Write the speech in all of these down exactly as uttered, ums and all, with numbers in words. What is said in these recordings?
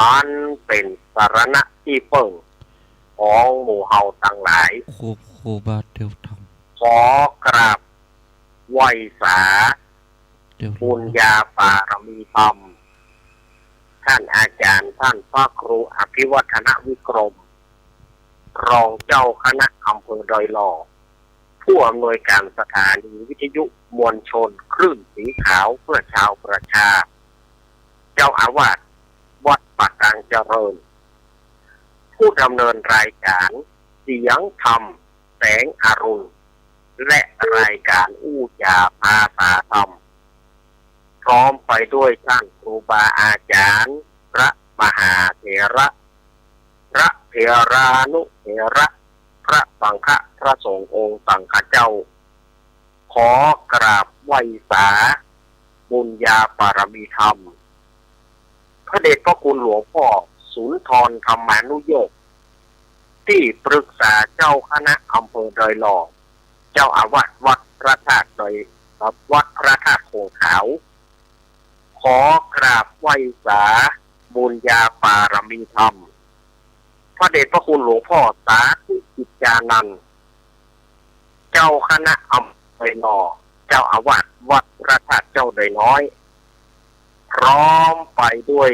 อันเป๋นสรณะตี้เปิ้งของหมู่เฮาตังหลาย ครู ครูบาเตียวธรรม ขอกราบไหว้สา เตียวธรรม บุญญาบารมีธรรม ต้านอาจ๋ารย์ ต้านพระครูอภิวัฒนวิกรม รองเจ้าคณะอำเภอดอยหล่อ ผู้อำนวยก๋านสถานีวิทยุมวลชนคลื่นสีขาวเพื่อชาวประชา เจ้าอาวาสวัดป่ากลางเจริญ ผู้ดำเนินรายก๋านเสียงธรรมแสงอรุณ และรายก๋านอู้จ๋าภาษาธรรม พร้อมไปด้วยต้านครูบาอาจ๋ารย์ พระมหาเถระ พระเถรานุเถระ พระสังฆะ พระสงฆ์องค์สังฆะเจ้า ขอกราบไหว้สา บุญญาบารมีธรรม พระเดชพระคุณหลวงพ่อสุนทรธรรมานุโยค ตี้ปรึกษาเจ้าคณะอำเภอดอยหล่อ เจ้าอาวาสวัดพระธาตุดอย วัดพระธาตุโขงขาว ขอกราบไหว้สา บุญญาบารมีธรรม พระเดชพระคุณหลวงพ่อสาธุกิจจานันท์ เจ้าคณะอำเภอดอยหล่อ เจ้าอาวาสวัดพระธาตุเจ้าดอยน้อย พร้อมไปด้วย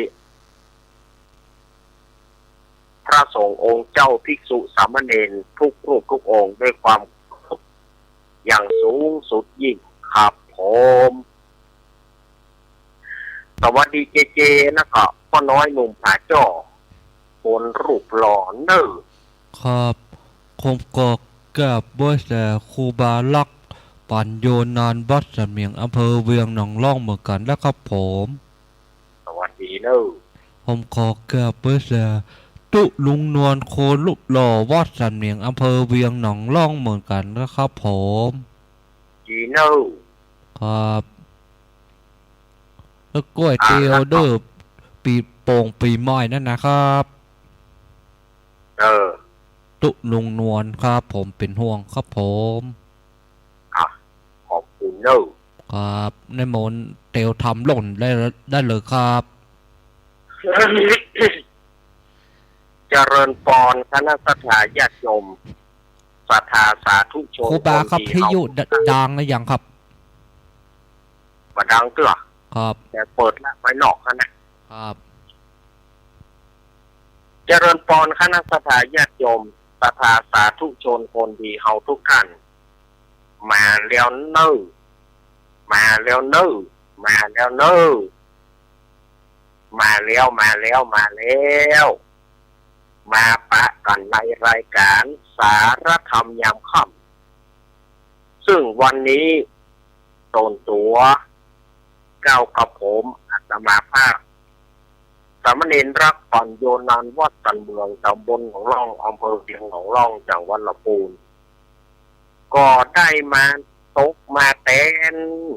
พระสงฆ์องค์เจ้า ภิกษุสามเณรทุกรูปทุกองค์ ด้วยความเคารพอย่างสูงสุดยิ่งครับผม สวัสดีเจเจ แล้วก็ป้อน้อยหนุ่มผาจ้อ คนรูปหล่อเน่อ ครับ ผมก็กราบไหว้สาครูบาลักษณ์ ปั๋ญโญนันท์ วัดสันเหมียง อำเภอเวียงหนองล่องเหมือนกั๋นนะครับผม สวัสดีเน่อ ผมขอกราบไหว้สาตุ๊ลุงนวล คนรูปหล่อ วัดสันเหมียง อำเภอเวียงหนองล่องเหมือนกั๋นนะครับผม ดีเน่อ ครับ แล้วก๋วยเตี๋ยวเด้อ ปี๋โป่งปี๋ใหม่นั่นนะครับ เออ ตุ๊ลุงนวลครับ ผมเป๋นห่วงครับผม อ่ะ ขอบคุณเน่อ ครับ นิมนต์เตียวธรรมหล่นได้ ได้เลยครับ เจริญปอนคณะศรัทธาญาติโยม ศรัทธาสาธุชน ครูบาครับ คนดี พิทยุ เฮาทุกท่าน ดังหรือยังครับ บ่ดังเตื้อ ครับ แต่เปิดละไว้นอกหั้นนะ ครับ เจริญปอนคณะศรัทธาญาติโยม ศรัทธาสาธุชนคนดีเฮาทุกท่าน มาแล้วเน่อ มาแล้วเน่อ มาแล้วเน่อ มาแล้ว มาแล้ว มาแล้ว มาปะกั๋นในรายก๋านสารธรรมยามค่ำ ซึ่งวันนี้ส่วนตั๋ว เก้ากับผมอาตมาภาพ สามเณรรัก ปั๋ญโญนันท์ วัดสันเหมียง ตำบลหนองล่อง อำเภอเวียงหนองล่อง จังหวัดลำปูน ก็ได้มาตกมาแตน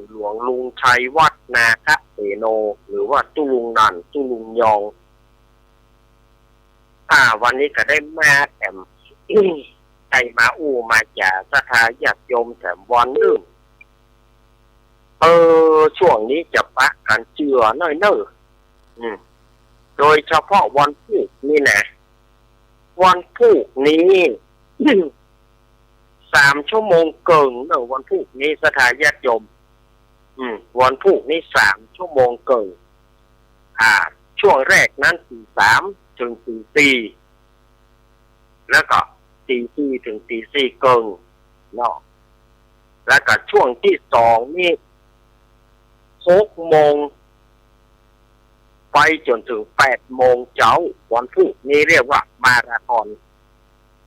หลวงลุงชัย วัดนาคเสโน หรือว่าตุ๊ลุงนันท์ ตุ๊ลุงยอง อ่า วันนี้ก็ได้มาแถม ได้มาอู้มาจ๋าศรัทธาญาติโยมแถมวันนึ่ง เออ ช่วงนี้จะปะกั๋นเจื้อหน้อยเน่อ อืม โดยเฉพาะวันพูกนี้นะ วันพูกนี้ สามชั่วโมงเกิ่งเน่อ วันพูกนี้ศรัทธาญาติโยม อืม วันพูกนี้สามชั่วโมงเกิ่ง อ่า ช่วงแรกนั้นตีสามเถิงตีสี่ แล้วก็ตีสี่เถิงตีสี่เกิ่งเนาะ แล้วก็ช่วงตี้สองนี่ หกโมง ไปจ๋นเถิงแปดโมงเจ๊า วันพูกนี้เรียกว่ามาราธอน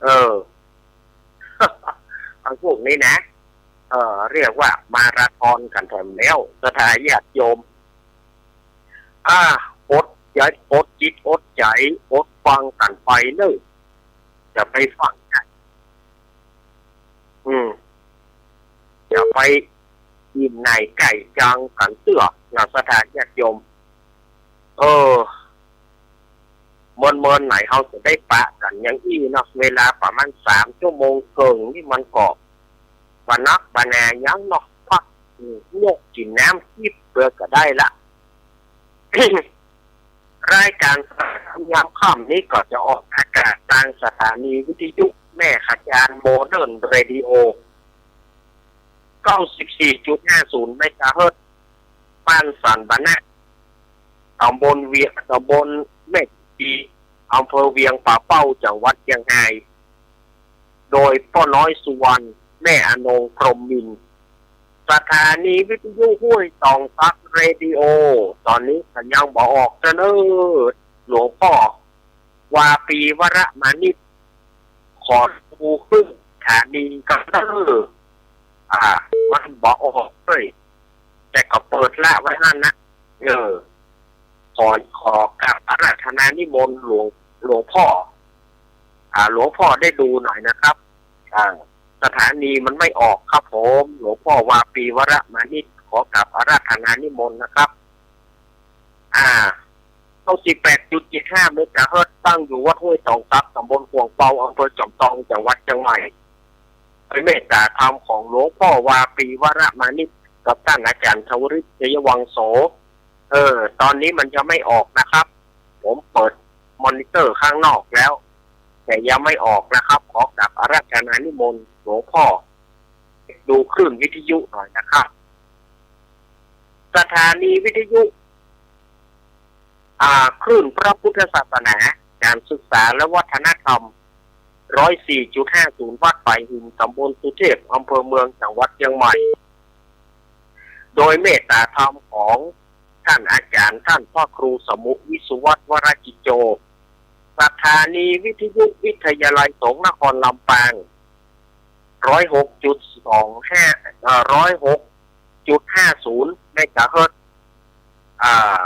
เออ วันพูกนี้นะ เออ เรียกว่ามาราธอนกั๋นแถมแล้ว ศรัทธาญาติโยม อ่า อดใจ๋ อดจิตอดใจ๋ อดฟังกั๋นไปเน่อ จะไปฟังกั๋น อืม จะไปอิ่มไหนไก่จังกั๋นเตื้อ นะศรัทธาญาติโยม เออ เมินๆ ไหนเฮาจะได้ปะกั๋นอย่างอี้เนาะ เวลาประมาณสามชั่วโมงเกิ่งนี่มันก็บ่นักบ่หนาหยังเนาะ พัก อืม ยกกิ๋นน้ำจิบเปื้อก็ได้ละ รายก๋าน ยามค่ำนี้ก็จะออกอากาศตางสถานีวิทยุแม่ขะจาน โมเดิร์น เรดิโอ เก้าสิบสี่จุดห้าศูนย์ เมกะเฮิรตซ์ บ้านสันบะนะ ต๋ำบลเวียง ต๋ำบลแม่ดี อำเภอเวียงป่าเป้า จังหวัดเจียงฮาย โดยป้อน้อยสุวรรณ แม่อนง พรหมมินทร์ สถานีวิทยุห้วยตองซัก เรดิโอ ต๋อนนี้ก็ยังบ่ออกเตื้อเน่อ หลวงป้อ วาปี วรมานิช ขอดูครึ่งสถานีก่อนเน่อ อ่า มันบ่ออกเว้ย แต่ก็เปิดละไว้หั้นนะ เออ ขอ ขอกราบอาราธนานิมนต์หลวง หลวงป้อ อ่า หลวงป้อได้ดูหน่อยนะครับ อ่า สถานีมันไม่ออกครับผม หลวงป้อ วาปี วรมานิช ขอกราบอาราธนานิมนต์นะครับ อ่า เก้าสิบแปดจุดเจ็ดห้า เมกะเฮิรตซ์ ตั้งอยู่วัดห้วยตองซัก ต๋ำบลข่วงเปา อำเภอจอมตอง จังหวัดเจียงใหม่ โดยเมตตาธรรมของหลวงป้อ วาปี วรมานิช กับต้านอาจารย์ชวริต ชัยวังโส เออ ต๋อนนี้มันยังไม่ออกนะครับ ผมเปิดมอนิเตอร์ข้างนอกแล้ว แต่ยังไม่ออกนะครับ ขอกราบอาราธนานิมนต์หลวงป้อ ดูคลื่นวิทยุหน่อยนะครับ สถานีวิทยุ อ่า คลื่นพระพุทธศาสนา การศึกษาและวัฒนธรรม ร้อยสี่จุดห้าศูนย์ วัดปายหิน ต๋ำบลสุเทพ อำเภอเมือง จังหวัดเจียงใหม่ โดยเมตตาธรรมของต้านอาจารย์ ต้านพระครูสมุ วิสุวัฒน์ วรกิจโจ สถานีวิทยุวิทยาลัยสงฆ์นครลำปาง ร้อยหกจุดสองห้า เอ่อ ร้อยหกจุดห้าศูนย์ เมกะเฮิรตซ์ อ่า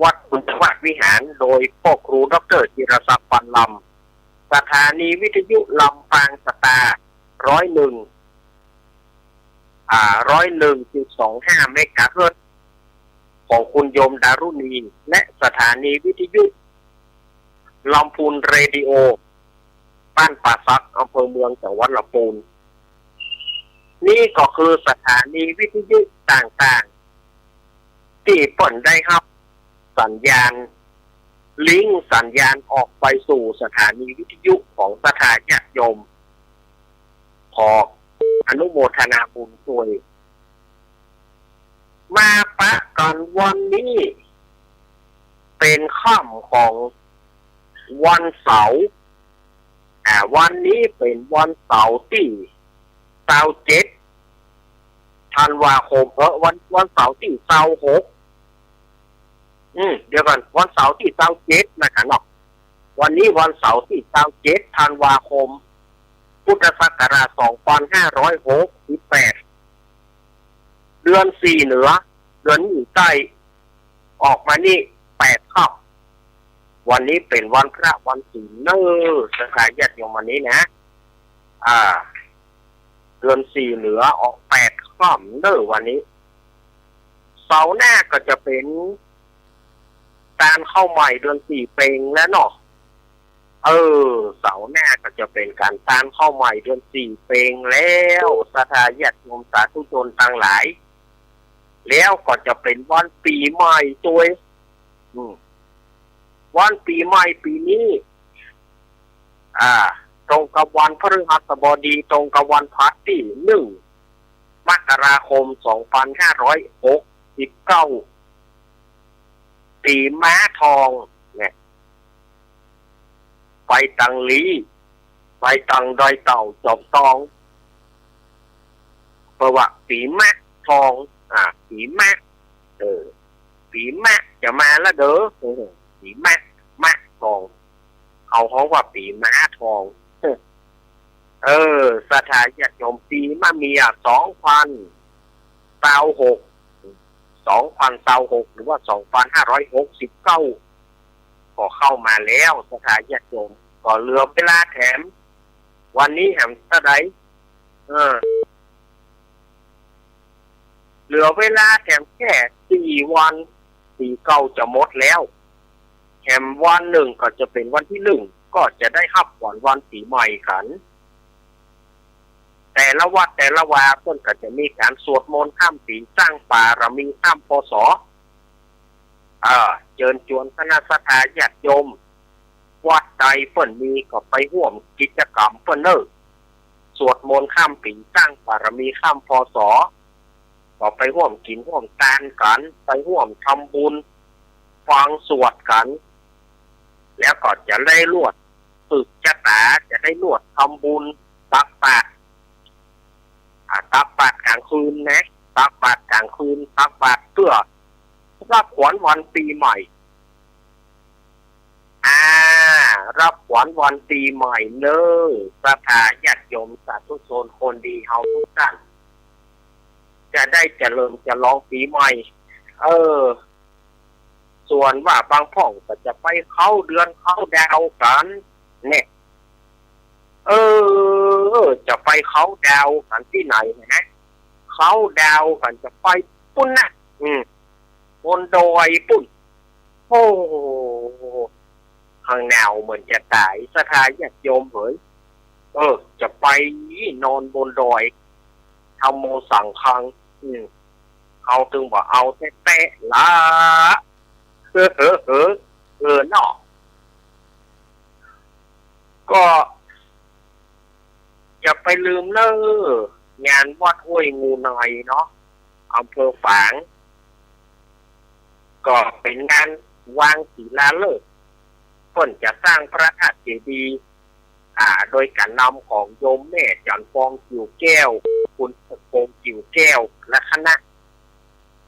วัดบุญวาดวิหาร โดยป้อครูด็อกเตอร์จิรศักดิ์ ปันลำ สถานีวิทยุลำปางสตาร์ ร้อยหนึ่ง อ่า ร้อยหนึ่งจุดสองห้า เมกะเฮิรตซ์ ของคุณโยมดารุณี และสถานีวิทยุลำพูนเรดิโอ บ้านป่าสัก อำเภอเมือง จังหวัดลำพูน นี่ก็คือสถานีวิทยุต่างๆ ตี้เปิ้นได้ฮับสัญญาณ ลิงก์สัญญาณออกไปสู่สถานีวิทยุของศรัทธาญาติโยม ขออนุโมทนาบุญตวย มาปะกั๋นวันนี้ เป๋นค่ำของวันเสาร์ อ่า วันนี้เป๋นวันเสาร์ตี้ ซาวเจ็ด ธันวาคม เออ วัน วันเสาร์ตี้ ซาวหก อืม เดี๋ยวก่อน วันเสาร์ตี้ ซาวเจ็ด นะกะเนาะ วันนี้วันเสาร์ตี้ ซาวเจ็ด ธันวาคม พุทธศักราช สองพันห้าร้อยหกสิบแปด เดือนสี่เหนือ เดือนนี้ใต้ ออกมานี่ แปดค่ำ วันนี้เป๋นวันพระวันศีลเน่อ ศรัทธาญาติโยม วันนี้นะ อ่า เดือนสี่เหนือออกแปดค่ำเน่อวันนี้ เสาร์หน้าก็จะเป๋นตานข้าวใหม่เดือนสี่เปงแล้วเนาะ เออ เสาร์หน้าก็จะเป๋นก๋านตานข้าวใหม่เดือนสี่เปงแล้ว ศรัทธาญาติโยมสาธุชนตังหลาย แล้วก็จะเป๋นวันปี๋ใหม่ตวย อืม วันปี๋ใหม่ปี๋นี้ อ่า ตรงกับวันพฤหัสบดี ตรงกับวันพฤหัสตี้หนึ่ง มกราคม สองพันห้าร้อยหกสิบเก้า ปี๋ม้าทองเนี่ย ไปตังหลี ไปตังดอยเต่าจอมตอง เปิ้นว่าปี๋ม้าทอง อ่า ปี๋ม้า เออ ปี๋ม้าจะมาแล้วเด้อ เออ ปี๋ม้า ม้าทอง เขาฮ้องว่าปี๋ม้าทอง เออ ศรัทธาญาติโยม ปี๋มะเมีย สองพันซาวหก สองพันซาวหก หรือว่า สองพันห้าร้อยหกสิบเก้า ก็เข้ามาแล้ว ศรัทธาญาติโยม ก็เหลือเวลาแถม วันนี้แถมเต้าใด เออ เหลือเวลาแถมแค่สี่วัน ปี๋เก่าจะหมดแล้ว แถมวันนึ่งก็จะเป๋นวันตี้หนึ่ง ก็จะได้ฮับขวัญวันปี๋ใหม่กั๋น แต่ละวัดแต่ละวาเปิ้นก็จะมีก๋านสวดมนต์ข้ามปี๋ สร้างบารมีข้าม พ.ศ. เออ เจิญจวนคณะศรัทธาญาติโยม วัดใดเปิ้นมีก็ไปฮ่วมกิจกรรมเปิ้นเน่อ สวดมนต์ข้ามปี๋ สร้างบารมีข้าม พ.ศ. ก็ไปฮ่วมกิ๋นฮ่วมตานกั๋น ไปฮ่วมทำบุญ ฟังสวดกั๋น แล้วก็จะได้ลวดสืบจะต๋า จะได้ลวดทำบุญ ตักบาตร อ่า ตักบาตรก๋างคืนนะ ตักบาตรก๋างคืน ตักบาตรเปื้อรับขวัญวันปี๋ใหม่ อ่า รับขวัญวันปี๋ใหม่เน่อ ศรัทธาญาติโยมสาธุชนคนดีเฮาทุกท่าน จะได้เจริญฉลองปี๋ใหม่ เออ ส่วนว่าบางพ่องก็จะไปเคาน์เดือนเคาน์ดาวน์กั๋นเนี่ย เออ จะไปเคาน์ดาวน์กั๋นตี้ไหนนะ เคาน์ดาวน์กั๋นจะไปปุ้นนะ อืม บนดอยปุ้น โอ้ ข้างหนาวเหมือนจะต๋าย ศรัทธาญาติโยมเหย เออ จะไปนอนบนดอย ธัมโมสังฆัง อืม เฮาตึงบ่เอาแต๊ๆ ละ เออ เออ เออ เออ เนาะ ก็ อย่าไปลืมเน่อ งานวัดห้วยงูในเนาะ อำเภอฝาง ก็เป๋นงานวางศิลาฤกษ์ เปิ้นจะสร้างพระธาตุเจดีย์ อ่า โดยก๋านนำของโยมแม่จันทร์ฟองกิ่วแก้ว คุณพงษ์กิ่วแก้ว และคณะ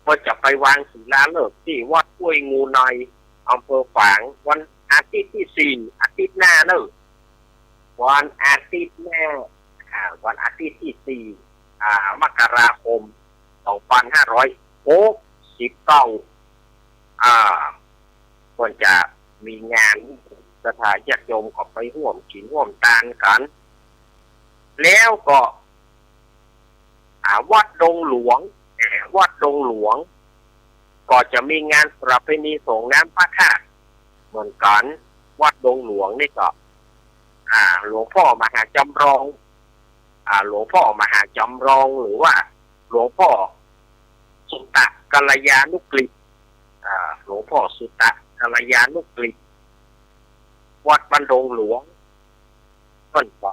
ก็จะไปวางศิลาฤกษ์ตี้วัดห้วยงูใน อำเภอฝาง วันอาทิตย์ตี้สี่ อาทิตย์หน้าเน่อ วันอาทิตย์หน้า อ่า วันอาทิตย์ตี้สี่ อ่า มกราคม สองพันห้าร้อยหกสิบเก้า อ่า เปิ้นจะมีงาน ศรัทธาญาติโยมก็ไปฮ่วมกิ๋นฮ่วมตานกั๋น แล้วก็ อ่า วัดดงหลวง อ่า วัดดงหลวง ก็จะมีงานประเพณีส่งน้ำพระธาตุเหมือนกั๋น วัดดงหลวงนี่ก็ อ่า หลวงพ่อมหาจำลอง อ่า หลวงพ่อมหาจำลอง หรือว่าหลวงพ่อสุตตะกัลยานุกฤษ อ่า หลวงพ่อสุตตะกัลยานุกฤษ วัดบ้านดงหลวง เปิ้นก็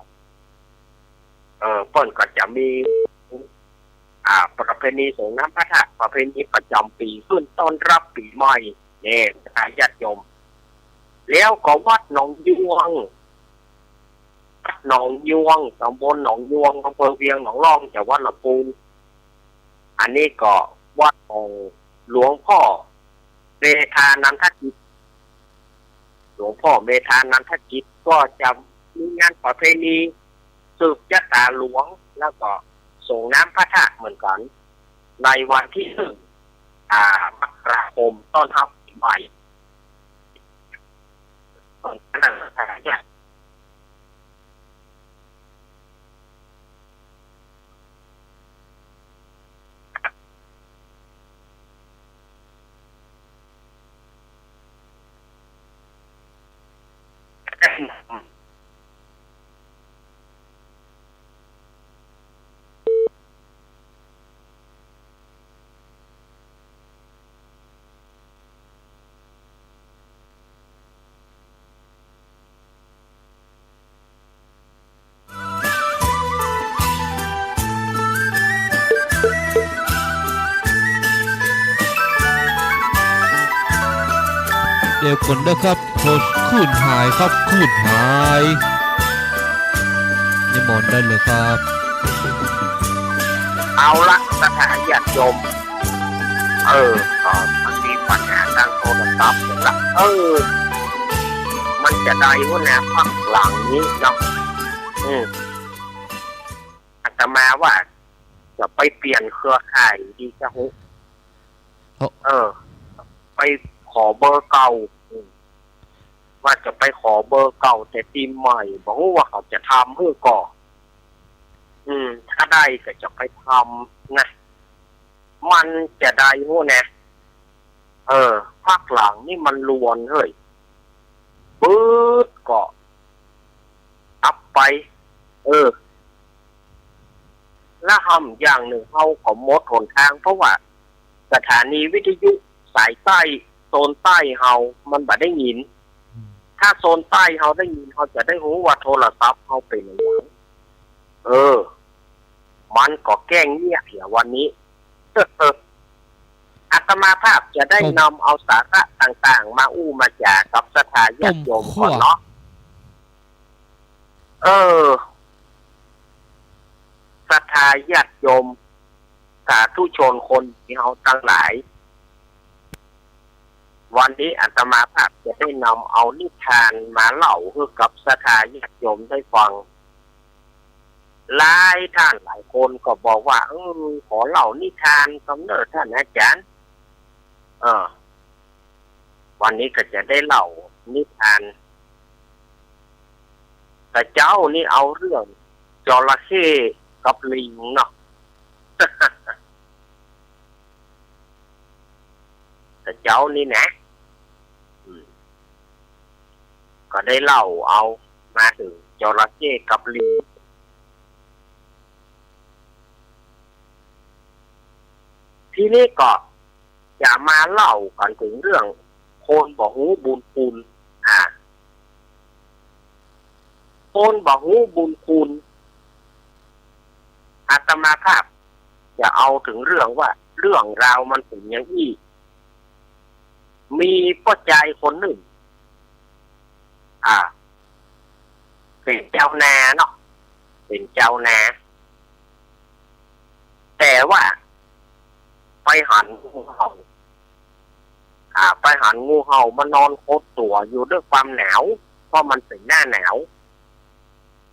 เอ่อ เปิ้นก็จะมี อ่า ประเพณีส่งน้ำพระธาตุ ประเพณีประจ๋ำปี๋ ขึ้นต้อนรับปี๋ใหม่ เนี่ย ศรัทธาญาติโยม แล้วก็วัดหนองยวง วัดหนองยวง ตำบลหนองยวง อำเภอเวียงหนองล่อง จังหวัดลำพูน อันนี้ก็วัดของหลวงพ่อเมธานันทกิจ หลวงพ่อเมธานันทกิจก็จะมีงานประเพณีสืบจะต๋าหลวง แล้วก็ส่งน้ำพระธาตุเหมือนกั๋น ในวันตี้หนึ่ง อ่า มกราคม ต้อนฮับปี๋ใหม่ ต้อนฮับปี๋ใหม่ เดี๋ยวก่อนนะครับ ขอคลื่นหายครับ คลื่นหาย นิมนต์ได้เลยครับ เอาละ ศรัทธาญาติโยม เออ ก็มันมีปัญหาตางโทรศัพท์นั่นละ เออ มันจะได้หั้นนะ พักหลังนี้เนาะ อืม อาตมาว่าจะไปเปลี่ยนเครือข่ายดีกะฮู้ เอ้า เออ ไปขอเบอร์เก่า อืม ว่าจะไปขอเบอร์เก่าแต่ตี้ใหม่ บ่ฮู้ว่าเขาจะทำหื้อก่อ อืม ถ้าได้ก็จะไปทำนะ มันจะได้หั้นนะ เออ พักหลังนี่มันลวนเฮ้ย ปื๊ดก็อับไป เออ และห้ำอย่างนึ่งเฮาก็หมดหนตาง เพราะว่าสถานีวิทยุสายใต้ โซนใต้เฮามันบ่ได้ยิน ถ้าโซนใต้เฮาได้ยิน เฮาจะได้ฮู้ว่าโทรศัพท์เฮาเป๋นอะหยัง เออ มันก็แก้งเงี้ยเหียวันนี้ อาตมาภาพจะได้นำเอาสาระต่างๆ มาอู้มาจ๋ากับศรัทธาญาติโยมก่อนเนาะ เออ ศรัทธาญาติโยม สาธุชนคนดีเฮาตังหลาย วันนี้อาตมาภาพจะได้นำเอานิทานมาเล่าหื้อกับศรัทธาญาติโยมได้ฟัง หลายท่านหลายคนก็บอกว่า เออ ขอเล่านิทานกำเน่อท่านอาจ๋ารย์ เออ วันนี้ก็จะได้เล่านิทาน แต่เจ๊านี่เอาเรื่องจระเข้กับลิงเนาะ แต่เจ๊านี่นะ อืม ก็ได้เล่าเอามาเถิงจระเข้กับลิง ทีนี้ก็จะมาเล่ากั๋นเถิงเรื่องคนบ่ฮู้บุญคุณ อ่า คนบ่ฮู้บุญคุณ อาตมาภาพจะเอาเถิงเรื่องว่า เรื่องราวมันเป๋นอย่างอี้ มีป้อจายคนนึ่ง อ่า เป๋นจาวนาเนาะ เป๋นจาวนา แต่ว่าไปหันงูเห่า อ่า ไปหันงูเห่ามานอนขดตั๋วอยู่ด้วยความหนาว เพราะมันเป๋นหน้าหนาว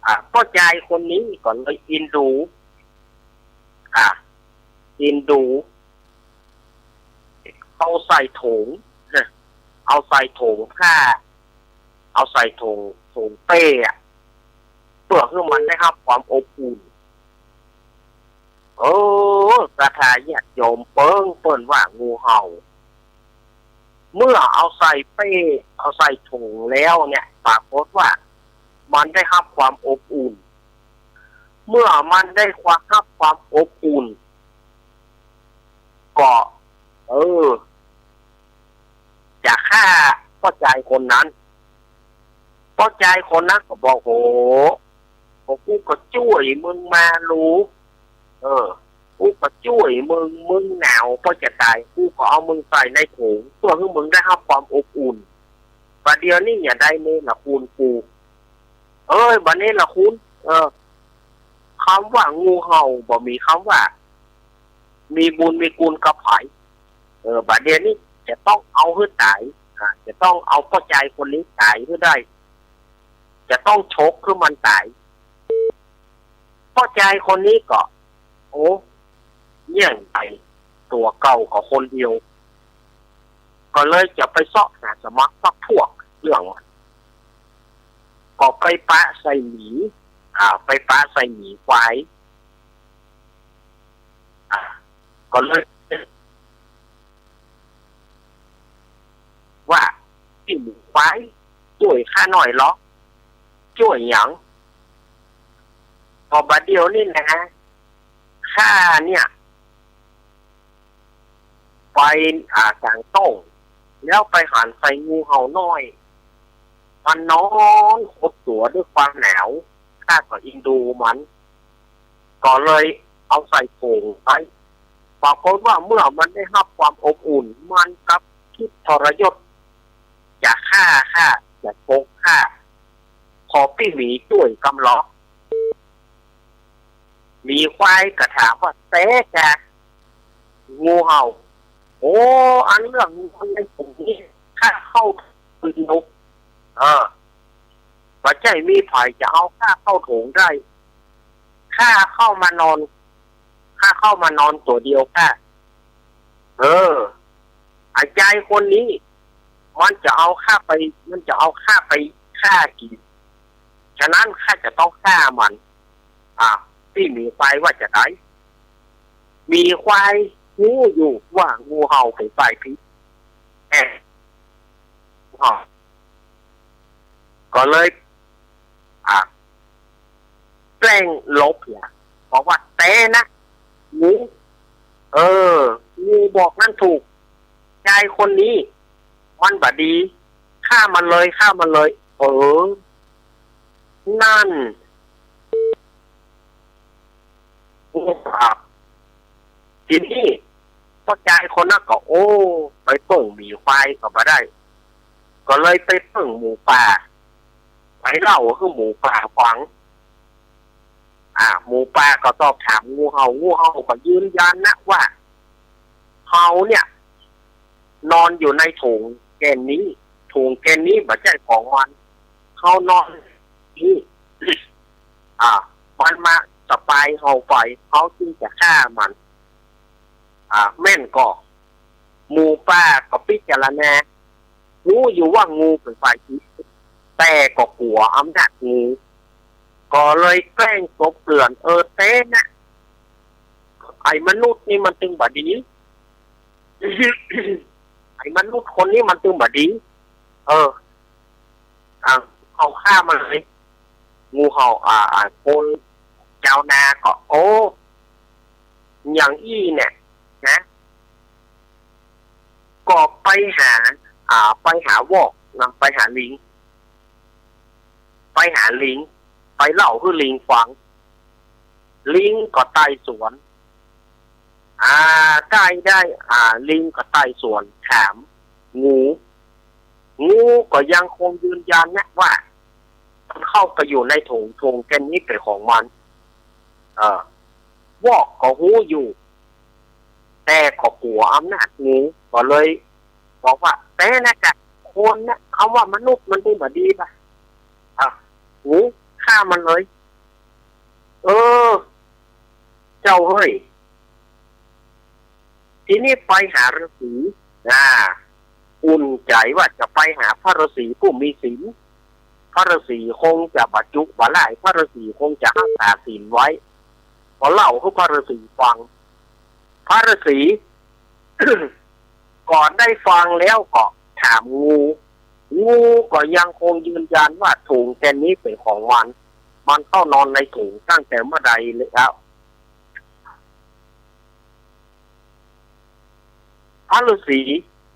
อ่า ป้อจายคนนี้ก็เลยอินดู อ่า อินดู เอาใส่ถุงนะ เอาใส่ถุงผ้า เอาใส่ถุง ถุงเป้อะ เปื้อหื้อมันได้ฮับความอบอุ่น เออ ศรัทธาญาติโยม เปิ้งเปิ้นว่างูเห่า เมื่อเอาใส่เป้ เอาใส่ถุงแล้วเนี่ย ปรากฏว่ามันได้ฮับความอบอุ่น เมื่อมันได้ความ ฮับความอบอุ่น ก็ เออ จะฆ่าป้อจายคนนั้น ป้อจายคนนั้นก็บอก โห กูก็จ้วยมึงมาลู เออ กูก็จ้วยมึง มึงหนาวป้อจะต๋าย กูก็เอามึงใส่ในถุง เปื้อหื้อมึงได้ฮับความอบอุ่น บ่าเดี่ยวนี้อย่าได้เนรคุณกู เอ้ย บ่เนรคุณ เออ กำว่างูเห่าบ่มีกำว่า มีบุญมีคุณกับใผ เออ บ่าเดี่ยวนี้จะต้องเอาหื้อต๋าย อ่า จะต้องเอาป้อจายคนนี้ต๋ายหื้อได้ จะต้องฉกหื้อมันต๋าย ป้อจายคนนี้ก็ โอ้ เยียะไป ตั๋วเก่าก็คนเดียว ก็เลยจะไปเซาะหาสมัครพรรคพวกเรื่องมัน ก็ไปปะใส่หมี อ่า ไปปะใส่หมีควาย อ่า ก็เลย ว่า ปี้หมีควาย จ้วยข้าหน่อยลอ จ้วยหยัง ก็บ่าเดี่ยวนี้นะ ข้าเนี่ย ไป อ่า ก๋างต้ง แล้วไปหันใส่งูเห่าน้อย มันนอนขดตั๋วด้วยความหนาว ข้าก็อินดูมัน ก็เลยเอาใส่ถุงไว้ ปรากฏว่าเมื่อมันได้ฮับความอบอุ่น มันกลับคิดทรยศ จะฆ่าข้า จะฉกข้า ขอปี้หมีจ้วยกำลอ หมีควายก็ถามว่า แต๊จา งูเห่า โอ้ อันเรื่องงูในถุงนี้ ข้าเข้าถึงนุก เออ บ่ใจ้มีใผจะเอาข้าเข้าถุงได้ ข้าเข้ามานอน ข้าเข้ามานอนตั๋วเดียวข้า เออ ไอ้จายคนนี้ มันจะเอาข้าไป มันจะเอาข้าไปฆ่ากิ๋น ฉะนั้นข้าจะต้องฆ่ามัน อ่ะ ปี้หมีควายว่าจาใด หมีควายฮู้อยู่ว่างูเห่าเป๋นฝ่ายผิด แอะ ก็เลย อ่ะ แกล้งหลบเนี่ย บอกว่า แต๊นะ งู เออ งูบอกนั้นถูก จายคนนี้ มันบ่ดี ฆ่ามันเลย ฆ่ามันเลย เออ นั่น ครับ ทีนี้ป้อจายคนนั้นก็ โอ้ ไปเปิ้งหมีควายก็บ่ได้ ก็เลยไปเปิ้งหมูป่า ไปเล่าหื้อหมูป่าฟัง อ่า หมูป่าก็สอบถามงูเห่า งูเห่าก็ยืนยันนะว่า เฮาเนี่ย นอนอยู่ในโถงแก่นนี้ โถงแก่นนี้บ่ใจ้ของมัน เฮานอนนี่ อ่า มันมาสปายเฮาไป เฮาจึงจะฆ่ามัน อ่า แม่นก่อ หมูป่าก็พิจารณา ฮู้อยู่ว่างูเป๋นฝ่ายผิด แต่ก็กั๋วอำนาจงู ก็เลยแกล้งกลบเกลื่อน เออ แต๊นะ ไอ้มนุษย์นี่มันตึงบ่ดี ไอ้มนุษย์คนนี้มันตึงบ่ดี เออ อ่ะ เอาฆ่ามันเลย งูเห่า อ่า อ่า คนเจ้านาก็ โอ้ อย่างอี้เนี่ย นะ ก็ไปหา อ่า ไปหาวอกนะ ไปหาลิง ไปหาลิง ไปเล่าหื้อลิงฟัง ลิงก็ไต่สวน อ่า ใก้ได้ อ่า ลิงก็ไต่สวนถาม งู งูก็ยังคงยืนยันนะว่า มันเข้าไปอยู่ในโถง โถงแก่นนี้เป๋นของมัน เออ วอกก็ฮู้อยู่ แต่ก็กั๋วอำนาจงู ก็เลยบอกว่า แต๊นะจ๊ะ คนนะ คำว่ามนุษย์มันตึงบ่ดีบ่ะ อ่ะ งู ฆ่ามันเลย เออ เจ้าเฮ้ย ทีนี้ไปหาฤๅษี อ่า อุ่นใจ๋ว่าจะไปหาพระฤๅษีผู้มีศีล พระฤๅษีคงจะบ่จุบ่ล่าย พระฤๅษีคงจะฮักษาศีลไว้ ก็เล่าหื้อพระฤๅษีฟัง พระฤๅษี ก็ได้ฟังแล้วก็ถามงู งูก็ยังคงยืนยันว่าโถงแก่นนี้เป๋นของมัน มันเข้านอนในโถงตั้งแต่เมื่อใดแล้ว พระฤๅษี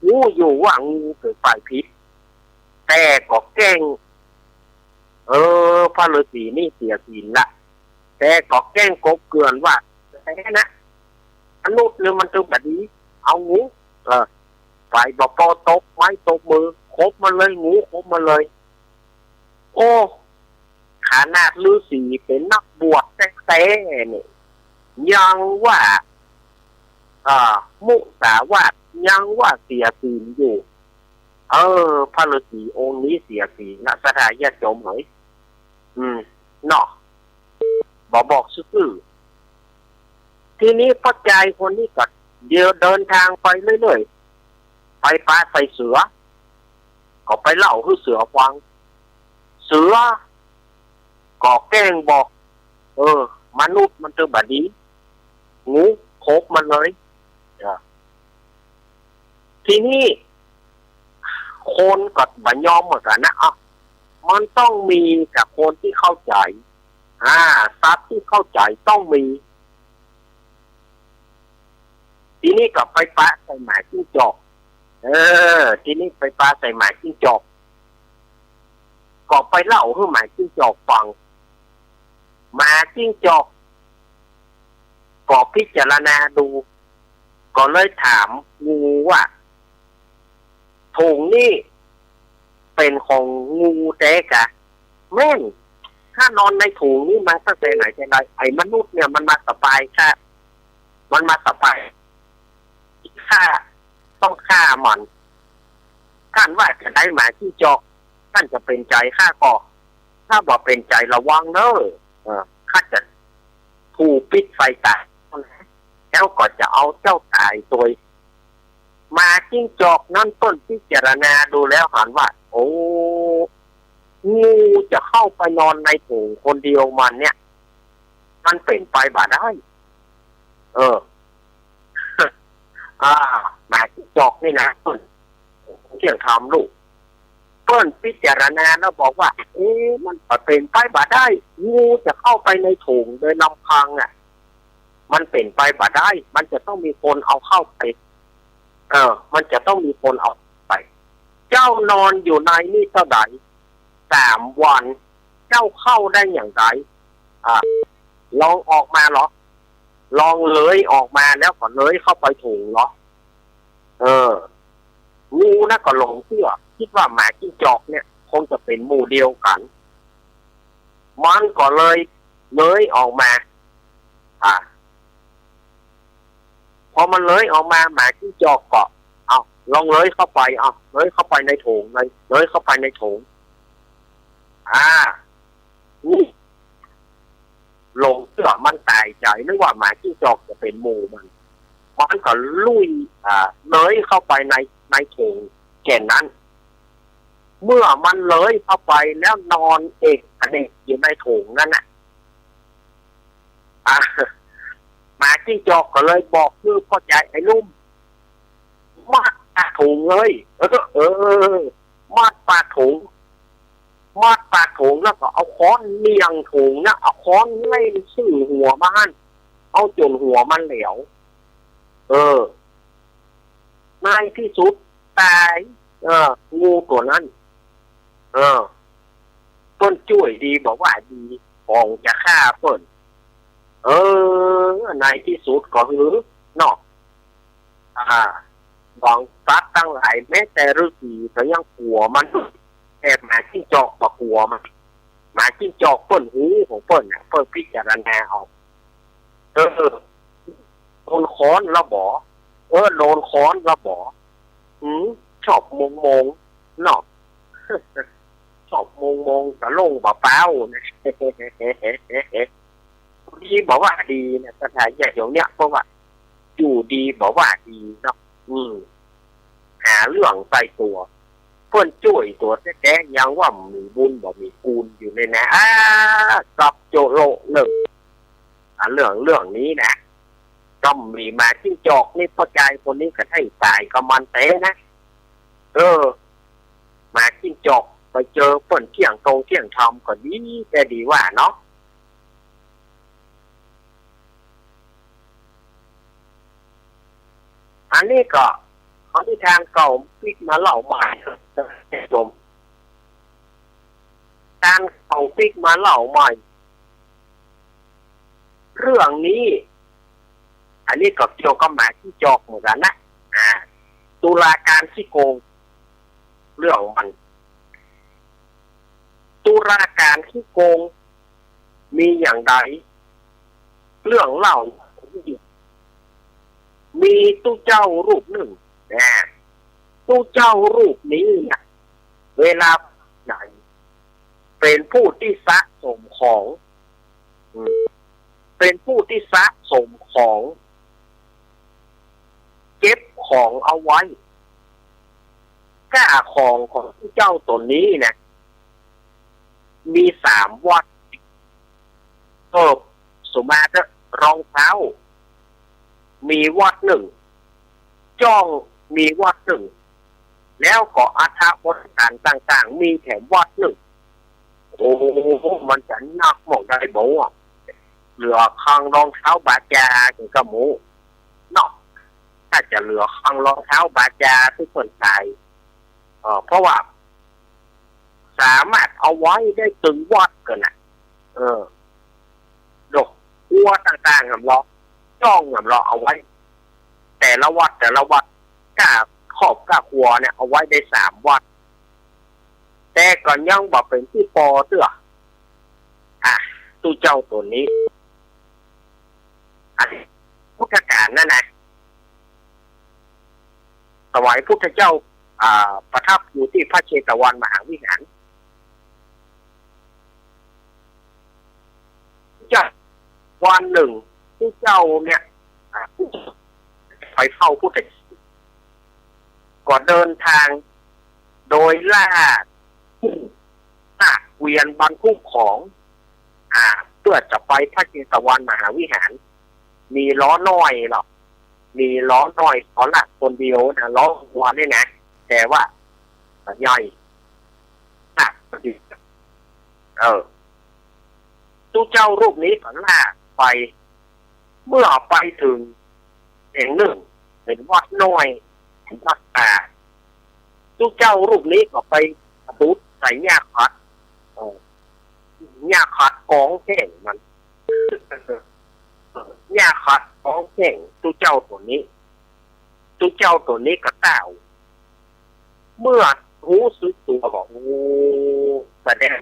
ฮู้อยู่ว่างูเป๋นฝ่ายผิด แต่ก็แกล้ง เออ พระฤๅษีนี่เสียศีลละ แต่ก็แกล้งกลบเกลื่อนว่า แต๊นะ มนุษย์เนี่ยมันตึงบ่ดี เอางู เออ ไปบ่ปอตบไม้ตบมือ ขบมันเลย งู ขบมันเลย โอ้ ขนาดฤๅษีเป๋นนักบวชแต๊ๆ เนี่ย ยังว่า อ่า มุสาวาท ยังว่าเสียศีลอยู่ เออ พระฤๅษีองค์นี้เสียศีลนะ ศรัทธาญาติโยมเหย อืม เนาะ บ่บอกซื่อๆ ทีนี้ป้อจายคนนี้ก็เดี๋ยวเดินทางไปเรื่อยๆ ไปปะใส่เสือ ก็ไปเล่าหื้อเสือฟัง เสือ ก็แกล้งบอก เออ มนุษย์มันตึงบ่ดี งู ขบมันเลย อ่ะ ทีนี้ คนก็บ่ยอมเหมือนกั๋นนะ อ่ะ มันต้องมีกับคนตี้เข้าใจ๋ อ่า สัตว์ตี้เข้าใจ๋ต้องมี ทีนี้ก็ไปปะใส่หมาจิ้งจอก เออ ทีนี้ไปปะใส่หมาจิ้งจอก ก็ไปเล่าหื้อหมาจิ้งจอกฟัง หมาจิ้งจอก ก็พิจารณาดู ก็เลยถามงูว่า โถงนี่เป๋นของงูแต๊กา แม่น ข้านอนในโถงนี่มาตั้งแต่ไหนแต่ไร ไอ้มนุษย์เนี่ยมันมาสปายข้า มันมาสปาย ข้าต้องฆ่ามัน ท่านว่าจะได้หมาจิ้งจอก ท่านจะเป๋นใจ๋ข้าก่อ ถ้าบ่เป๋นใจ๋ระวังเน่อ เออ ข้าจะถูกปิดไฟต๋าย แล้วก็จะเอาเจ้าต๋ายตวย หมาจิ้งจอกนั้นเปิ้นพิจารณาดูแล้วหันว่า โอ้ งูจะเข้าไปนอนในโถงคนเดียวมันเนี่ย มันเป๋นไปบ่ได้ เออ อ่า หมาจิ้งจอกนี่นะ เปิ้นเที่ยงธรรมลูก เปิ้นพิจารณาแล้วบอกว่า เอ๊ะ มันบ่เป๋นไปบ่ได้ งูจะเข้าไปในโถงโดยลำพังอ่ะ มันเป๋นไปบ่ได้ มันจะต้องมีคนเอาเข้าไป เออ มันจะต้องมีคนเอาไป เจ้านอนอยู่ในนี้เต้าใด สามวัน เจ้าเข้าได้อย่างใด อ่า ลองออกมาเหรอ ลองเหลยออกมาแล้วก็เหลยเข้าไปโถงเหรอ เออ งูนะก็หลงเจื้อ กึ๊ดว่าหมาจิ้งจอกเนี่ย คงจะเป๋นหมู่เดียวกั๋น มันก็เลยเหลยออกมา อ่า พอมันเหลยออกมา หมาจิ้งจอกก็ เอา ลองเหลยเข้าไป เอา เหลยเข้าไปในโถง เหลย เหลยเข้าไปในโถง อ่า นี่ หลงเจื้อมันต๋ายใจ๋ นึกว่าหมาจิ้งจอกจะเป๋นหมู่มัน มันก็ลุย อ่า เหลยเข้าไปใน ในโถงแค่นั้น เมื่อมันเหลยเข้าไปแล้วนอนเอกเขนกอยู่ในโถงนั้นน่ะ อ่ะ หมาจิ้งจอกก็เลยบอกคือพ่อใหญ่ไอ้หนุ่ม มัดปากโถงเลย เออ เออ มัดปากโถง มัดปากโถงแล้วก็เอาค้อนเหนี่ยงโถงนะ เอาค้อนไล่ซื่อหัวมันหั้น เอาจ๋นหัวมันแหลว เออ ในตี้สุดต๋าย เออ งูตั๋วนั้น เออ เปิ้นจ้วยดีบ่ว่าดี ป๋องจะฆ่าเปิ้น เออ ในตี้สุดก็หื้อเนาะ อ่า ป๋องสัตว์ตังหลาย แม้แต่ฤๅษีก็ยังกั๋วมัน แต่หมาจิ้งจอกบ่กั๋วมัน หมาจิ้งจอกเปิ้นฮู้ของเปิ้นน่ะ เปิ้นพิจารณาเอา เออ โดนค้อนละบ่ เออ โดนค้อนละบ่ หืม ชอบมงๆ เนาะ ชอบมงๆ ตะล่งบ่เป๊านะ ดีบ่ว่าดีนะ ถ้าถามญาติโยมเนี่ย เพราะว่าอยู่ดีบ่ว่าดีเนาะ อืม หาเรื่องใส่ตั๋ว เปิ้นจ้วยตั๋วแต๊ๆ ยังว่ามีบุญบ่มีกูนอยู่เลยนะ อ่า จับโจโลเรื่อง อ่า เรื่อง เรื่องนี้นะ ก็มีหมาจิ้งจอกนี่ พ่อใหญ่คนนี้ก็ได้ต๋ายกับมันแต๊นะ เออ หมาจิ้งจอกไปเจอเปิ้นเที่ยงตรงเที่ยงธรรมก็ดี แต่ดีว่าเนาะ อันนี้ก็เอานิทานเก่าปิ๊กมาเล่าใหม่ ท่านผู้ชม นิทานเก่าปิ๊กมาเล่าใหม่ เรื่องนี้ อันนี้ก็เกี่ยวกับหมาจิ้งจอกเหมือนกั๋นนะ อ่า ตุลาการขี้โกง เรื่องมัน ตุลาการขี้โกง มีอย่างใด เรื่องเล่า มีตุ๊เจ้ารูปนึ่ง นะ ตุ๊เจ้ารูปนี้เนี่ย เวลาไหน เป๋นผู้ตี้สะสมของ อืม เป๋นผู้ตี้สะสมของ เก็บของเอาไว้ ก้าของของตุ๊เจ้าตั๋วนี้นะ มีสามวัตร เออ สมมาติรองเท้า มีวัตรนึ่ง จ้อง มีวัตรนึ่ง แล้วก็อัฐบริขารต่างๆ มีแถมวัตรนึ่ง โอ้โห มันจะนักหม่องใดบ่ เหลือคังรองเท้าบาจาก็หมู่เนาะ ถ้าจะเหลือคังรองเท้าบาจาตี้เปิ้นใส่ เออ เพราะว่า สามารถเอาไว้ได้ตึงวัตรกั๋นน่ะ เออ ดอกบัวต่างๆ หนำเลาะ จ้องหนำเลาะเอาไว้ แต่ละวัตร แต่ละวัตร ก้าครอบก้าครัวเนี่ย เอาไว้ได้สามวัตร แต่ก็ยังบ่เป๋นตี้ปอเตื้อ อ่ะ ตุ๊เจ้าตั๋วนี้ อันพุทธกาลนั่นนะ สมัยพุทธเจ้า อ่า ประทับอยู่ตี้พระเชตวันมหาวิหาร เจ้า วันนึ่ง ตุ๊เจ้าเนี่ย อ่า ไปเฝ้าพุทธ ก็เดินทางโดยลาก ลากเกวียนบรรทุกของ อ่า เปื้อจะไปพระเชตวันมหาวิหาร มีล้อน้อยหรอก มีล้อน้อย ล้อลากคนเดียวนะ ล้อวัวเนี่ยนะ แต่ว่ามันใหญ่ ลากคนเดียว เออ ตุ๊เจ้ารูปนี้ก็ลากไป เมื่อไปเถิงแห่งนึ่ง เป๋นวัดน้อย วัดป่า ตุ๊เจ้ารูปนี้ก็ไปสะดุดใส่หญ้าขัด เออ หญ้าขัดกองแห้งมัน หญ้าขัดกองแห้ง ตุ๊เจ้าตั๋วนี้ ตุ๊เจ้าตั๋วนี้ก็กล่าว เมื่อฮู้สึกตั๋วว่า โอ้ แสดง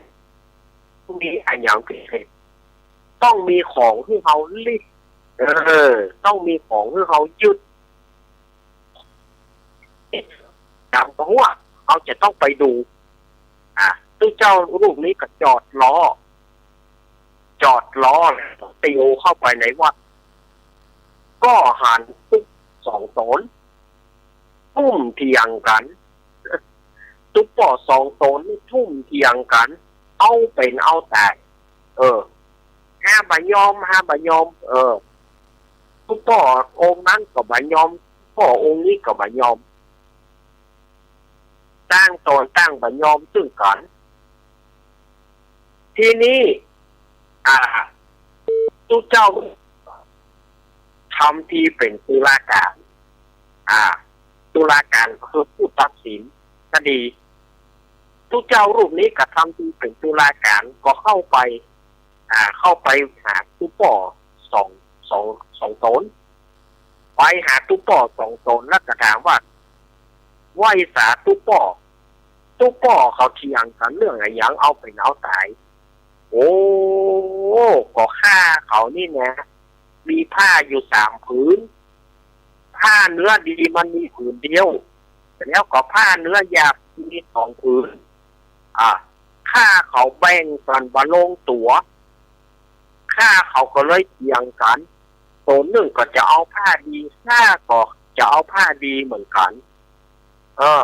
มีอะหยังผิด ต้องมีของหื้อเฮาลิด เออ ต้องมีของหื้อเฮายึด จ๋ำกะฮั้ว เฮาจะต้องไปดู อ่ะ ตุ๊เจ้ารูปนี้ก็จอดล้อ จอดล้อแล้วก็เตียวเข้าไปในวัด ก็หันตุ๊ปอสองต๋นทุ่มเถียงกั๋น ตุ๊ปอสองต๋นนี่ทุ่มเถียงกั๋น เอาเป๋นเอาต๋าย เออ ฮาบ่ยอม ฮาบ่ยอม เออ ตุ๊ปอองค์นั้นก็บ่ยอม ตุ๊ปอองค์นี้ก็บ่ยอม ต่างต๋นต่างบ่ยอมซึ่งกั๋น ทีนี้ อ่า ตุ๊เจ้าทำตี้เป๋นตุลาก๋าน อ่า ตุลาก๋านก็คือผู้ตัดสินคดี ตุ๊เจ้ารูปนี้ก็ทำตี้เป๋นตุลาก๋าน ก็เข้าไป อ่า เข้าไปหาตุ๊ปอสอง สอง สองต๋น ไปหาตุ๊ปอสองต๋นแล้วก็ถามว่า ไหว้สาตุ๊ปอ ตุ๊ปอเขาเถียงกั๋นเรื่องอะหยังเอาเป๋นเอาต๋าย โอ้ ก็ข้าเขานี่นะ มีผ้าอยู่สามผืน ผ้าเนื้อดีมันมีผืนเดียว แล้วก็ผ้าเนื้อหยาบมีสองผืน อ่า ข้าเขาแบ่งกั๋นบ่ลงตั๋ว ข้าเขาก็เลยเถียงกั๋น ต๋นนึ่งก็จะเอาผ้าดี ข้าก็จะเอาผ้าดีเหมือนกั๋น เออ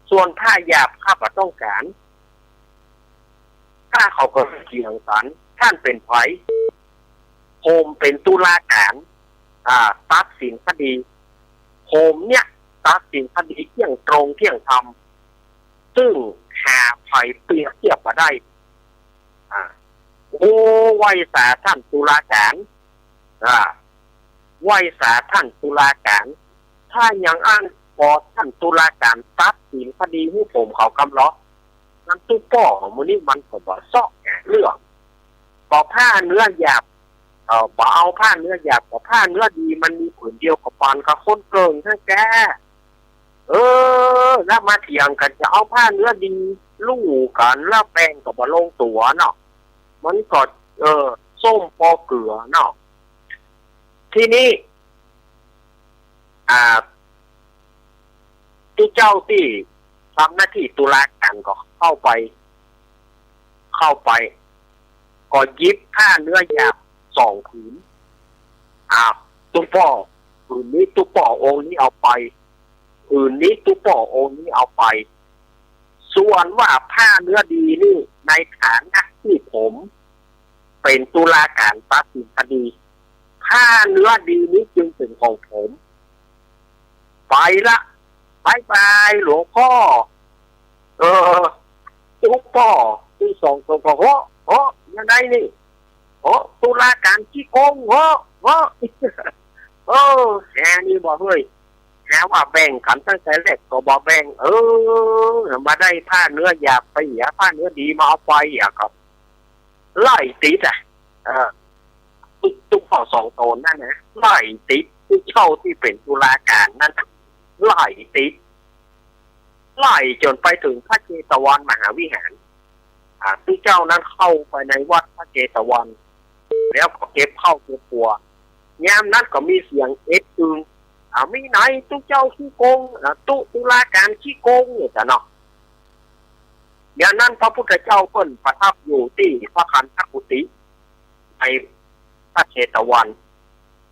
ส่วนผ้าหยาบข้าบ่ต้องก๋าน ข้าเขาก็เลยเถียงกั๋น ต้านเป๋นใผ ผมเป๋นตุลาก๋าน อ่า ตัดสินคดี ผมเนี่ยตัดสินคดีเที่ยงตรงเที่ยงธรรม ซึ่งหาใผเปรียบเทียบบ่ได้ อ่า โอ้ ไหว้สาต้านตุลาก๋าน อ่า ไหว้สาต้านตุลาก๋าน ถ้าอย่างอั้นขอต้านตุลาก๋านตัดสินคดีหื้อผมเขากำลอ อันตุ๊ปอมื้อนี้มันก็บ่เซาะหาเรื่อง ก็ผ้าเนื้อหยาบ เอ่อ บ่เอาผ้าเนื้อหยาบ ก็ผ้าเนื้อดีมันมีผืนเดียวก็ปานกับคนเกิ่งหั้นแก เออ แล้วมาเถียงกั๋นจะเอาผ้าเนื้อดีลู่กั๋น แล้วแบ่งก็บ่ลงตั๋วเนาะ มันก็ เออ ส้มปอเกือเนาะ ทีนี้ อ่า ตุ๊เจ้าตี้ทำหน้าตี้ตุลาก๋านก็เข้าไป เข้าไป ก็หยิบผ้าเนื้อหยาบสองผืน อ่า ตุ๊ปอผืนนี้ตุ๊ปอองค์นี้เอาไป ผืนนี้ตุ๊ปอองค์นี้เอาไป ส่วนว่าผ้าเนื้อดีนี่ ในฐานะตี้ผมเป๋นตุลาก๋านตัดสินคดี ผ้าเนื้อดีนี้จึงเป๋นของผม ไปละ บ๊ายบายหลวงพ่อ เออ ตุ๊ปอตี้สองต๋นก็ โห โห ยังไงนี่ โห ตุลาก๋านขี้โกง โห โห เออ แหนี่บ่เฮ้ย หาว่าแบ่งกั๋นตั้งแต่แรกก็บ่แบ่ง เออ มาได้ผ้าเนื้อหยาบไปเหีย ผ้าเนื้อดีมาเอาไปเหีย ก็ไล่ติดอะ เออ ตุ๊ ตุ๊ปอสองต๋นนั่นนะ ไล่ติดตุ๊เจ้าตี้เป๋นตุลาก๋านนั่นน่ะ ไล่ติด ไล่จ๋นไปเถิงพระเจตวันมหาวิหาร อ่า ตุ๊เจ้านั้นเข้าไปในวัดพระเจตวัน แล้วก็เก็บข้าวเก็บตั๋ว ยามนั้นก็มีเสียงเอ็ดอึง อ่า มีไหนตุ๊เจ้าขี้โกง อ่า ตุ๊ ตุลาก๋านขี้โกง เนี่ยจ้ะเนาะ ยามนั้นพระพุทธเจ้าเปิ้นประทับอยู่ตี้พระคันธกุฏิในพระเจตวัน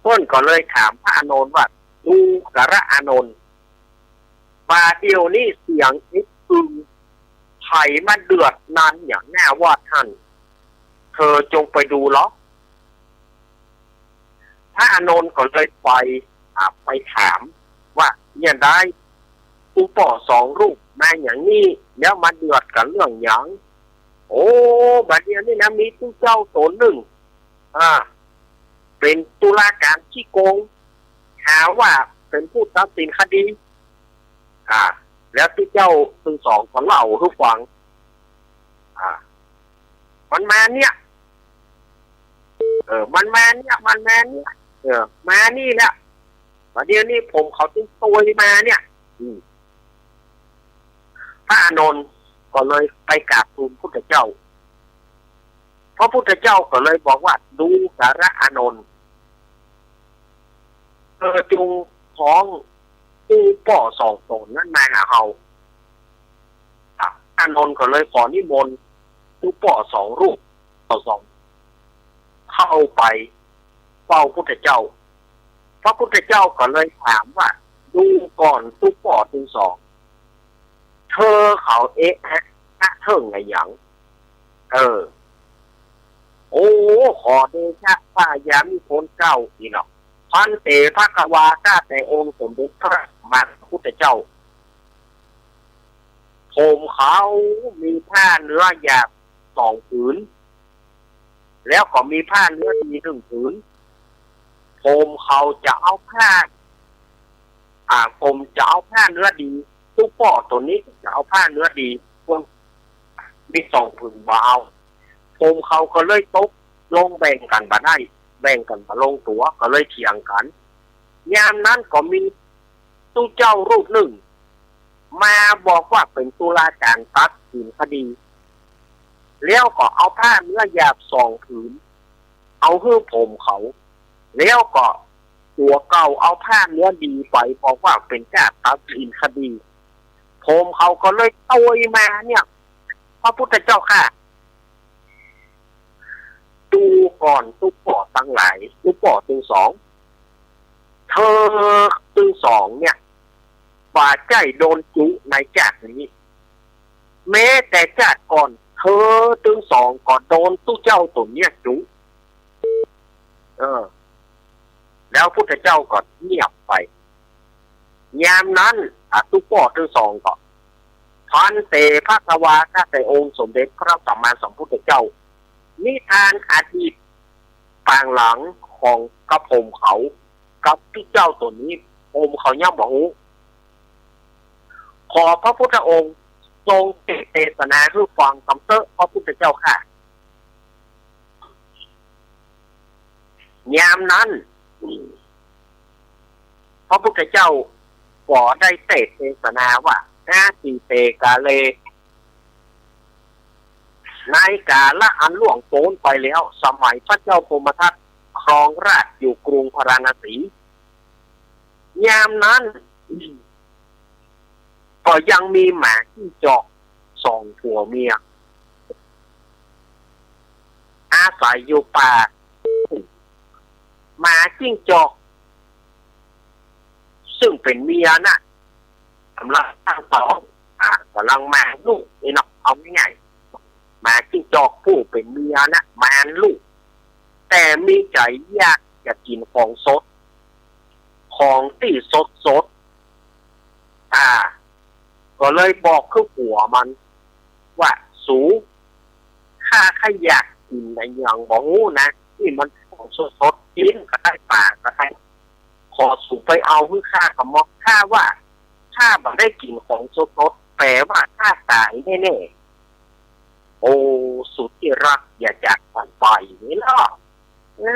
เปิ้นก็เลยถามพระอานนท์ว่า ดูกระอานนท์ บ่าเดี่ยวนี้เสียงเอ็ดอึง ใผมาเดือดนันอย่างหน้าวัดหั้น เธอจงไปดูเนาะ พระอานนท์ก็เลยไป อ่า ไปถามว่า เนี่ยได้ ตุ๊ปอสองรูปมาอย่างนี้ แล้วมาเดือดกั๋นเรื่องหยัง โอ้ บ่าเดี่ยวนี้นะ มีตุ๊เจ้าต๋นนึ่ง อ่า เป๋นตุลาก๋านขี้โกง หาว่าเป๋นผู้ตัดสินคดี อ่า แล้วตุ๊เจ้าตึงสองก็เล่าหื้อฟัง อ่า มันมาเนี่ย เออ มันมาเนี่ย มันมาเนี่ย เออ มานี่แหละ ประเดี๋ยวนี้ผมเขาตึงตวยมาเนี่ย อืม พระอานนท์ก็เลยไปกราบทูลพุทธเจ้า พระพุทธเจ้าก็เลยบอกว่า ดูกราอานนท์ เธอจงฮ้องตุ๊ป้อสองต๋นนั้นมาหาเฮา อ่ะ อานนท์ก็เลยขอนิมนต์ตุ๊ป้อสองรูป สอง เข้าไปเฝ้าพุทธเจ้า พระพุทธเจ้าก็เลยถามว่า ดูก่อนตุ๊ป้อตึงสอง เธอเขาเอะอะเถิงอะหยัง เออ โอ้ ขอเดชะพระยามิโพนเจ้า นี่เนาะ ภันเต ภะคะวา ข้าแต่องค์สมเด็จพระสัมมาสัมพุทธเจ้า ผมเขามีผ้าเนื้อหยาบสองผืน แล้วก็มีผ้าเนื้อดีหนึ่งผืน ผมเขาจะเอาผ้า อ่า ผมจะเอาผ้าเนื้อดี ตุ๊ป้อต๋นนี้จะเอาผ้าเนื้อดี พวกมีสองผืนบ่เอา ผมเขาก็เลยตกลงแบ่งกั๋นบ่ได้ แบ่งกั๋นบ่ลงตั๋ว ก็เลยเถียงกั๋น ยามนั้นก็มีตุ๊เจ้ารูปนึ่ง มาบอกว่าเป๋นตุลาก๋ารตัดสินคดี แล้วก็เอาผ้าเนื้อหยาบสองผืน เอาหื้อผมเขา แล้วก็ตั๋วเก่าเอาผ้าเนื้อดีไป บอกว่าเป๋นก้าตัดสินคดี ผมเขาก็เลยตวยมาเนี่ย พระพุทธเจ้าข้า ดูก่อนตุ๊ป้อตังหลาย ตุ๊ป้อตึงสอง เธอตึงสองเนี่ย บ่ใจ้โดนจุในจาตินี้ แม้แต่จาติก่อน เธอตึงสองก็โดนตุ๊เจ้าต๋นเนี่ยจุ เออ แล้วพุทธเจ้าก็เงียบไป ยามนั้น อ่ะ ตุ๊ป้อตึงสองก็ ภันเต ภะคะวา ข้าแต่องค์สมเด็จพระสัมมาสัมพุทธเจ้า นิทานอดีตปางหลังของกระผมเขา กับตุ๊เจ้าต๋นนี้ ผมเขายังบ่ฮู้ ขอพระพุทธองค์ทรงเตสนาหื้อฟังกำเต๊อะ พระพุทธเจ้าข้า ยามนั้น พระพุทธเจ้าก็ได้เตสนาว่า อาตีเตกาเล ในกาละอันล่วงโป๊นไปแล้ว สมัยพระเจ้าพรหมทัตครองราชย์อยู่กรุงพาราณสี ยามนั้น ก็ยังมีหมาจิ้งจอกสองผัวเมีย อาศัยอยู่ป่า หมาจิ้งจอก ซึ่งเป๋นเมียน่ะ ก๋ำลังตั้งต๊อง อ่า ก๋ำลังมางลูกนี่เนาะ เอาง่ายๆ หมาจิ้งจอกผู้เป๋นเมียน่ะ มางลูก แต่มีใจ๋อยากจะกิ๋นของสด ของตี้สดๆ อ่า ก็เลยบอกคือผัวมันว่า สู ข้า ข้าอยากกิ๋นอะหยังบ่ฮู้นะ ตี้มันของสดๆ กิ๋นก็ได้ ป่าก็ได้ ขอสูไปเอาหื้อข้า กำมอก ข้าว่า ข้าบ่ได้กิ๋นของสดๆ แป๋ว่าข้าต๋ายแน่ๆ โอ้ สุดที่รักอย่าจากฉันไป นี่เนาะ อ่า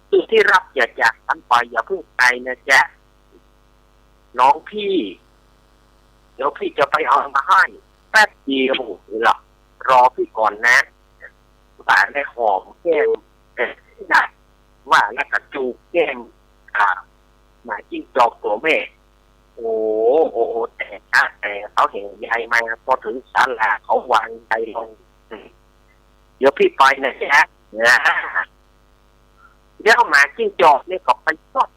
สุดที่รักอย่าจากฉันไป อย่าเพิ่งไปนะจ๊ะ น้องพี่ เดี๋ยวพี่จะไปเอามาให้ แป๊บเดียว นี่เนาะ รอพี่ก่อนนะ ว่าแล้วหอมแก้ม เอ๊ะ นะ ว่าแล้วก็จูบแก้ม อ่า หมาจิ้งจอกตั๋วแม่ โอ้ โอ้ โอ้ แต่ แต่เขาเห็นยายมา พอเถิงศาลาเขาวางยายลง เดี๋ยวพี่ไปนะจ๊ะ นะ แล้วหมาจิ้งจอกเนี่ยก็ไปซด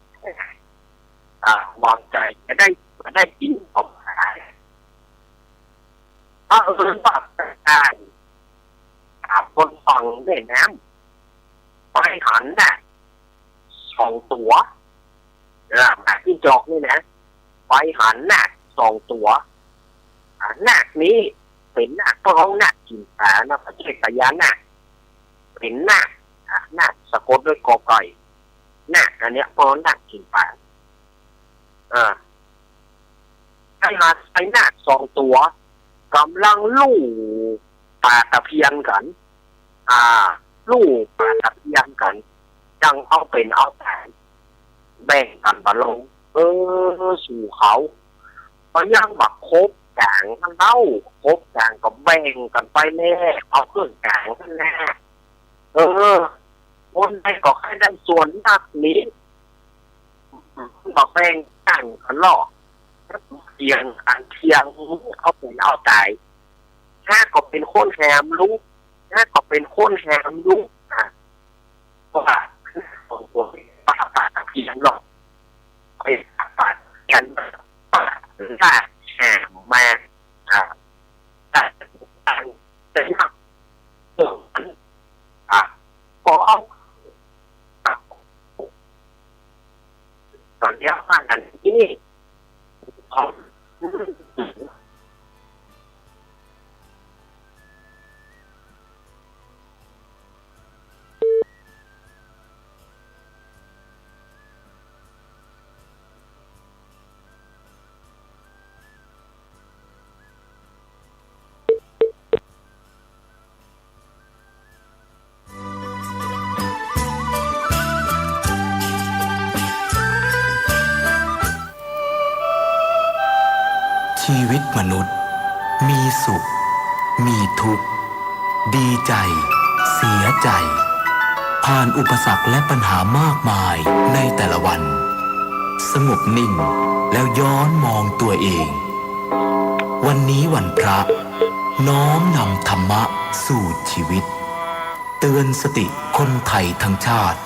อ่า วางใจ๋จะได้ จะได้กิ๋นของหมา เผอิญว่า อ่า อ่า บนฝั่งแม่น้ำ ไปหันนาคสองตั๋ว เออ หมาจิ้งจอกนี่นะ ไปหันนาคสองตั๋ว อ่า นาคนี้เป๋นนาค พวกเฮานาคกิ๋นปลานะ บ่ใจ้พญานาค เป๋นนาค อ่า นาคสะกดด้วยกอไก่ นาคอันเนี้ย พวกเฮานาคกิ๋นปลา อ่า ไอ้หาดไอ้นาคสองตั๋ว ก่ำลังลู่ป๋าตะเพียนกั๋น อ่า ลู่ป๋าตะเพียนกั๋น จั่งเอาเป๋นเอาต๋าย แบ่งกั๋นบ่ลง เออ สู่เขา ก็ยังบ่ครบก๋างเล่า ครบก๋างก็แบ่งกั๋นไปแล เอาเคืองก๋างหั้นแหละ เออ คนใดก็ใค่ได้ส่วนนักนี้ บ่แบ่งกั๋นก็ลอ เถียงกั๋น เถียง เอาเป๋นเอาต๋าย ฮะก็เป๋นคนแหมลุก ฮะก็เป๋นคนแหมลุก อ่ะ เพราะว่า ป๋า ป๋าตะเพียนเนาะ ไปป๋าตะเพียน ป๋าลากแหมมา อ่ะ แต่ แต่ แต่ เออ อ่ะ ก็เอา อ่ะ ต๋อนเนี้ยว่าอันนี้ เอา ชีวิตมนุษย์ มีสุข มีทุกข์ ดีใจ เสียใจ ผ่านอุปสรรคและปัญหามากมายในแต่ละวัน สงบนิ่งแล้วย้อนมองตัวเอง วันนี้วันพระ น้อมนำธรรมะสู่ชีวิต เตือนสติคนไทยทั้งชาติ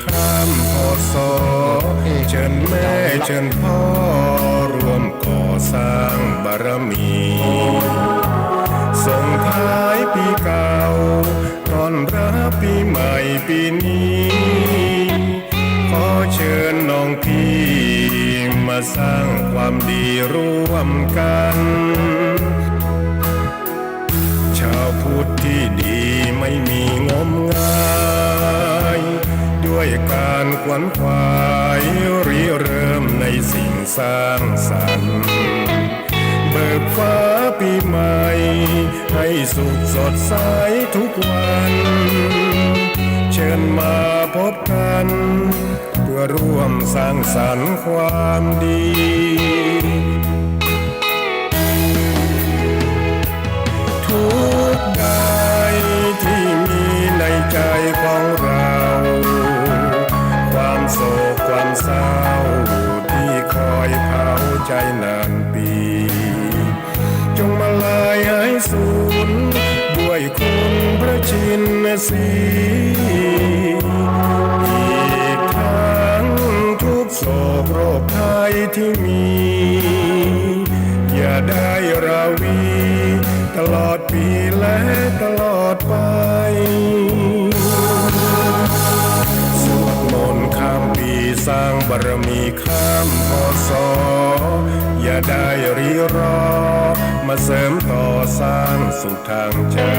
ข้าม พ.ศ. เจิญแม่เจิญพ่อร่วมก่อสร้างบารมี ส่งท้ายปี๋เก่า ต้อนรับปี๋ใหม่ปี๋นี้ ขอเจิญน้องพี่มาสร้างความดีร่วมกั๋น ชาวพุทธตี้ดีไม่มีงมงาย ด้วยก๋านขวนขวายริเริ่มในสิ่งสร้างสรรค์ เบิกฟ้าปี๋ใหม่ให้สุขสดใสทุกวัน เจิญมาพบกั๋น เพื่อร่วมสร้างสรรค์ความดี ทุกข์ใดตี้มีในใจ๋ของเฮา ความโศกความเศร้าตี้คอยเผาใจ๋นานปี๋ จงมาลายหายสูญด้วยคุณพระชินสีห์ อีกทั้งทุกข์โศกโรคภัยตี้มี อย่าได้ราวีตลอดปี๋และตลอดไป สวดมนต์ข้ามปี๋สร้างบารมี ข้าม พ.ศ. อย่าได้รีรอ มาเสริมต่อสร้างสุขตางใจ๋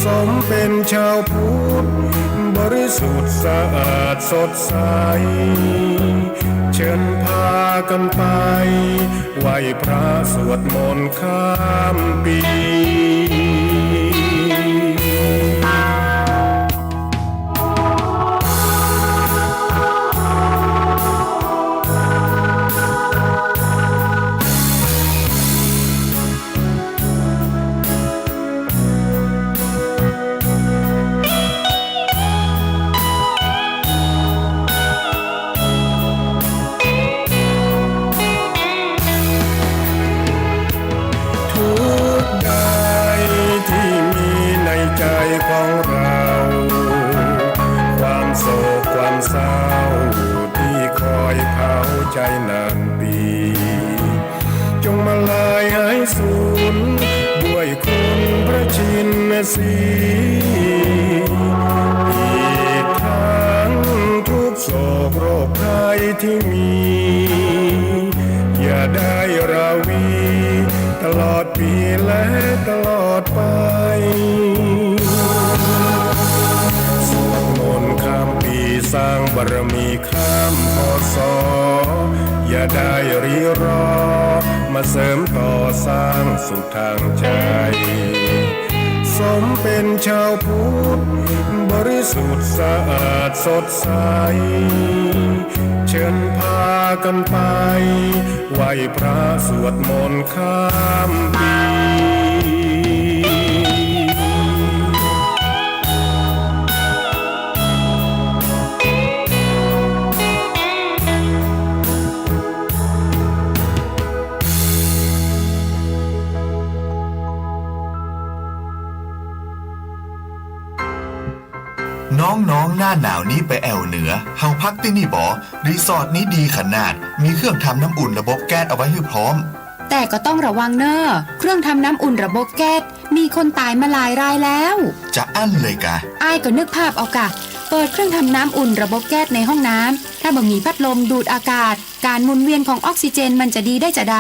สมเป๋นชาวพุทธบริสุทธิ์สะอาดสดใส เจิญพากั๋นไป ไหว้พระสวดมนต์ข้ามปี๋ ทุกข์ใดตี้มีในใจ๋ของเฮา ความโศกความเศร้าตี้คอยเผาใจ๋นานปี๋ จงมาลายหายสูญด้วยคุณพระชินสีห์ อีกทั้งทุกข์โศกโรคภัยตี้มี อย่าได้ราวีตลอดปี๋และตลอดไป สวดมนต์ข้ามปี๋สร้างบารมี ข้าม พ.ศ. อย่าได้รีรอ มาเสริมต่อสร้างสุขตางใจ๋ สมเป๋นชาวพุทธบริสุทธิ์สะอาดสดใส เจิญพากั๋นไป ไหว้พระสวดมนต์ข้ามปี๋ น้องๆ หน้าหนาวนี้ไปแอ่วเหนือ เฮาพักตี้นี่บ่ รีสอร์ทนี้ดีขนาด มีเครื่องทำน้ำอุ่นระบบแก๊สเอาไว้หื้อพร้อม แต่ก็ต้องระวังเน่อ เครื่องทำน้ำอุ่นระบบแก๊ส มีคนต๋ายมาหลายรายแล้ว จะอั้นเลยกา อ้ายก็นึกภาพเอากา เปิดเครื่องทำน้ำอุ่นระบบแก๊สในห้องน้ำ ถ้าบ่มีพัดลมดูดอากาศ ก๋านหมุนเวียนของออกซิเจนมันจะดีได้จาใด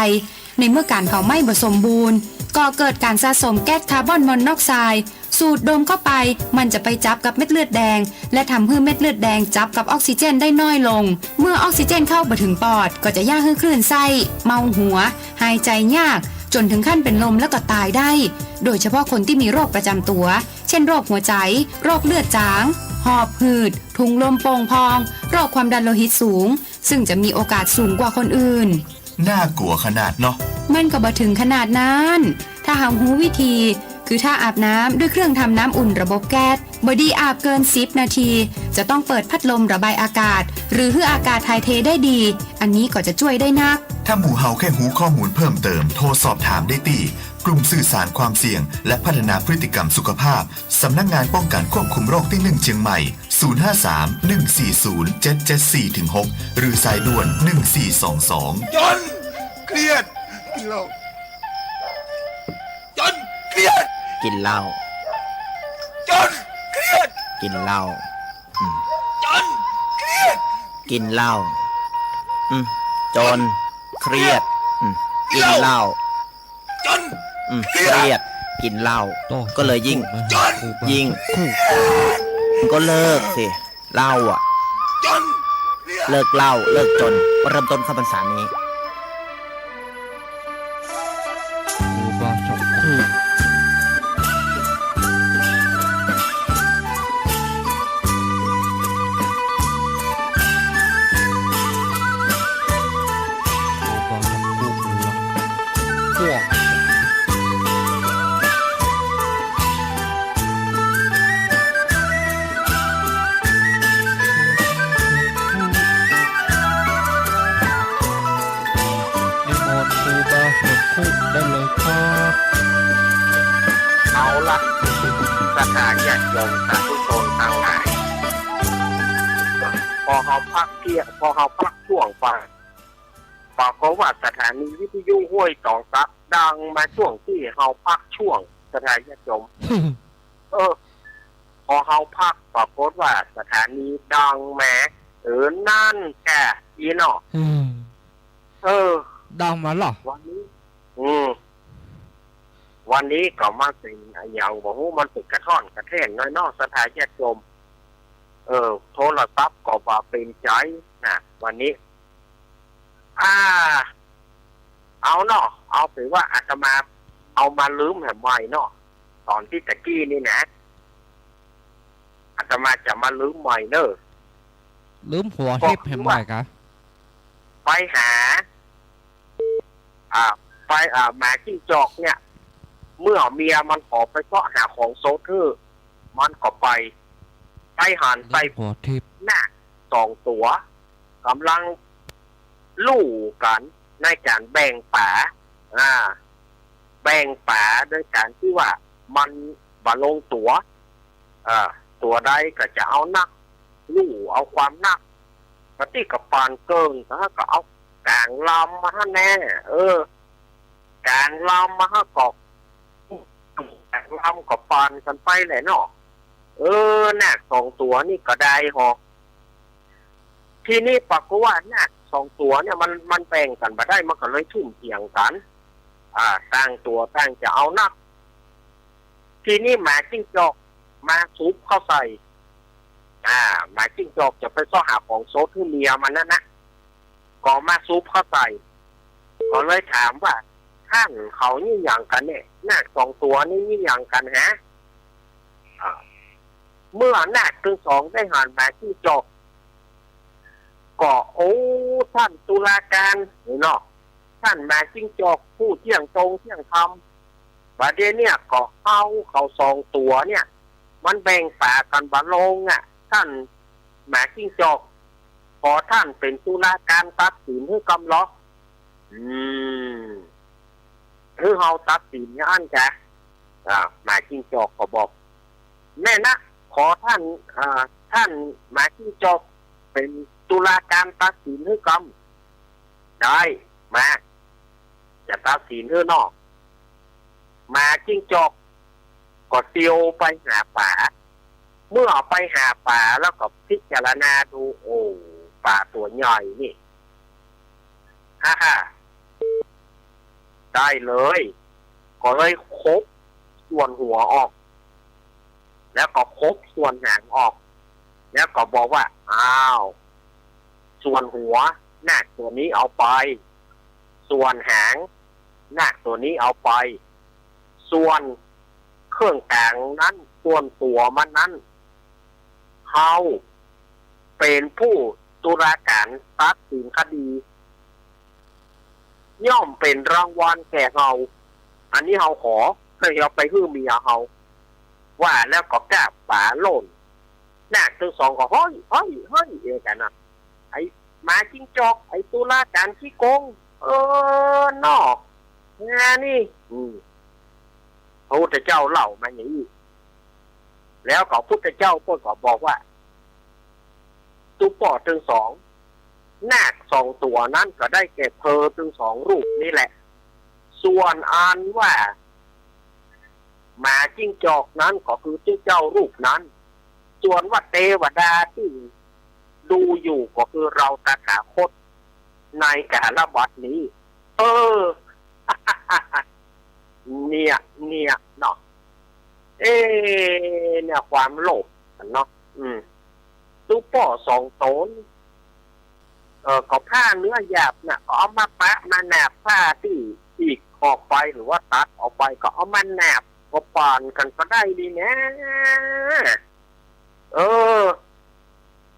ในเมื่อก๋านเผาไหม้บ่สมบูรณ์ ก่อเกิดก๋านสะสมแก๊สคาร์บอนมอนอกไซด์ สูดดมเข้าไป มันจะไปจับกับเม็ดเลือดแดง และทำหื้อเม็ดเลือดแดงจับกับออกซิเจนได้น้อยลง เมื่อออกซิเจนเข้าบ่เถิงปอด ก็จะเยียะหื้อคลื่นไส้ เมาหัว หายใจ๋ยาก จ๋นเถิงขั้นเป๋นลมแล้วก็ต๋ายได้ โดยเฉพาะคนตี้มีโรคประจ๋ำตั๋ว เช่น โรคหัวใจ๋ โรคเลือดจาง หอบหืด ถุงลมโป่งพอง โรคความดันโลหิตสูง ซึ่งจะมีโอกาสสูงกว่าคนอื่น น่ากลัวขนาดเนาะ มันก็บ่เถิงขนาดนั้น ถ้าเฮาฮู้วิธี คือถ้าอาบน้ำด้วยเครื่องทำน้ำอุ่นระบบแก๊ส บ่ดีอาบเกินสิบนาที จะต้องเปิดพัดลมระบายอากาศ หรือหื้ออากาศถ่ายเทได้ดี อันนี้ก็จะจ้วยได้นัก ถ้าหมู่เฮาใค่ฮู้ข้อมูลเพิ่มเติม โทรสอบถามได้ตี้ กลุ่มสื่อสารความเสี่ยง และพัฒนาพฤติกรรมสุขภาพ สำนักงานป้องกันควบคุมโรคตี้หนึ่งเชียงใหม่ ศูนย์ห้าสาม หนึ่งสี่ศูนย์ เจ็ดเจ็ดสี่ ถึง หก หรือสายด่วน หนึ่งสี่สองสอง จนเครียด กินเหล้า จนเครียด กินเหล้า จนเครียด กินเหล้า อืม จนเครียด กินเหล้า อืม จนเครียด อืม กินเหล้า จน อืม เครียด เครียด กินเหล้า ก็เลยยิ่ง จน ยิ่ง ก็เลิกสิ เหล้าอะ จน เลิกเหล้า เลิกจน เริ่มต้นเข้าพรรษานี้ ครูบาสองคู่ ครูบาสองคู่ ครูบา พวก นิมนต์ครูบาสองคู่ได้เลยครับ เอาละ ศรัทธาญาติโยมสาธุชนตังหลาย ปอเฮาพักเที่ยง ปอเฮาพักช่วงไป ปรากฏว่าสถานีวิทยุห้วยตองซับดังมาช่วงตี้เฮาพักช่วง ศรัทธาญาติโยม เออ ปอเฮาพัก ปรากฏว่าสถานีดังมา เออ นั่นกะ อี้เนาะ อืม เออ ดังมาเหรอ วันนี้ อืม วันนี้ก็มาเป๋นอะหยังบ่ฮู้ มันเป๋นกระท่อนกระแท่นน้อยเนาะ ศรัทธาญาติโยม เออ โทรศัพท์ก็บ่เป๋นใจ๋นะ วันนี้ อ่า เอาเนาะ เอาเป๋นว่าอาตมาเอามาลืมแหมใหม่เนาะ ต๋อนตี้ตะกี้นี่นะ อาตมาจะมาลืมใหม่เน่อ ลืมหัวทิพย์แหมใหม่กะ ไปหา อ่า ไป อ่า หมาจิ้งจอกเนี่ย เมื่อเมียมันขอไปเซาะหาของสดหื้อ มันก็ไป ไปหันไป หัวทิพย์ นาคสองตั๋ว ก่ำลังลู่กั๋นในก๋านแบ่งป๋า อ่า แบ่งป๋าโดยก๋านตี้ว่ามันบ่ลงตั๋ว อ่า ตั๋วใดก็จะเอานัก ลู่เอาความนัก กะตี้ก็ปานเกิ่ง แล้วก็เอาก๋างลำมาหั้นแน่ เออ ก๋างลำมาหั้นก็ ก๋างลำก็ปานกั๋นไปแหละเนาะ เออ นาคสองตั๋วนี่ก็ได้หอก ทีนี้ปรากฏว่านาคสองตั๋วเนี่ยมัน มันแบ่งกั๋นบ่ได้ มันก็เลยทุ่มเถียงกั๋น อ่า ต่างตั๋วต่างจะเอานัก ทีนี้หมาจิ้งจอกมาสุบเข้าใส่ อ่า หมาจิ้งจอกจะไปเซาะหาของสดหื้อเมียมันนั่นนะ ก็มาสุบเข้าใส่ ก็เลยถามว่า ต้านเขายี่หยังกั๋นเนี่ย นาคสองตั๋วนี่ยี่หยังกั๋นฮะ อ่า เมื่อนาคตึงสองได้หันหมาจิ้งจอก ก็ โอ้ ต้านตุลาการเนาะ ต้านหมาจิ้งจอกผู้เที่ยงตรงเที่ยงธรรม บ่าเดี่ยวเนี่ยก็เอาเขาสองตั๋วเนี่ย มันแบ่งป๋ากั๋นบ่ลงอะ ต้านหมาจิ้งจอก ขอต้านเป๋นตุลาการตัดสินหื้อกำลอ อืม หื้อเฮาตัดสินอย่างอั้นกะ อ่า หมาจิ้งจอกก็บอก แม่นนะ ขอต้าน อ่า ต้านหมาจิ้งจอกเป๋นตุลาการตัดสินหื้อกำ ได้ มา จะตัดสินหื้อเนาะ หมาจิ้งจอกก็เตียวไปหาป๋า เมื่อไปหาป๋าแล้วก็พิจารณาดู โอ้ ป๋าตั๋วใหญ่นี่ ฮ่าฮ่า ได้เลย ก็เลยขบส่วนหัวออก แล้วก็ขบส่วนหางออก แล้วก็บอกว่า อ้าว ส่วนหัวนาคตั๋วนี้เอาไป ส่วนหางนาคตั๋วนี้เอาไป ส่วนเครื่องก๋างนั้น ส่วนตั๋วมันนั้น เฮาเป๋นผู้ตุลาการตัดสินคดี ย่อมเป๋นรางวัลแก่เฮา อันนี้เฮาขอ หื้อเอาไปหื้อเมียเฮา ว่าแล้วก็ก้าบป๋าล่น นาคตึงสองก็ฮ้อย ฮ้อย ฮ้อย เอกั๋นนะ ไอ้หมาจิ้งจอก ไอ้ตุลาการขี้โกง เออ เนาะ งานนี่ อืม พระพุทธเจ้าเล่ามาอย่างนี้ แล้วก็พุทธเจ้าเปิ้นก็บอกว่า ตุ๊ป้อตึงสอง นาคสองตั๋วนั้นก็ได้แก่เพอตึงสองรูปนี้แหละ ส่วนอันว่า หมาจิ้งจอกนั้นก็คือตุ๊เจ้ารูปนั้น ส่วนว่าเตวดาตี้ดูอยู่ก็คือเราตถาคตในกาลบัดนี้ เออ เนี่ย เนี่ยเนาะ เอ๊ะ เนี่ยความโลภเนาะ อืม ตุ๊ป้อสองต๋น เออ ก็ผ้าเนื้อหยาบน่ะ ก็เอามาปะมาหนาบผ้าตี้ฉีกออกไปหรือว่าตัดออกไป ก็เอามาหนาบก็ปานกั๋นก็ได้ดีนะ เออ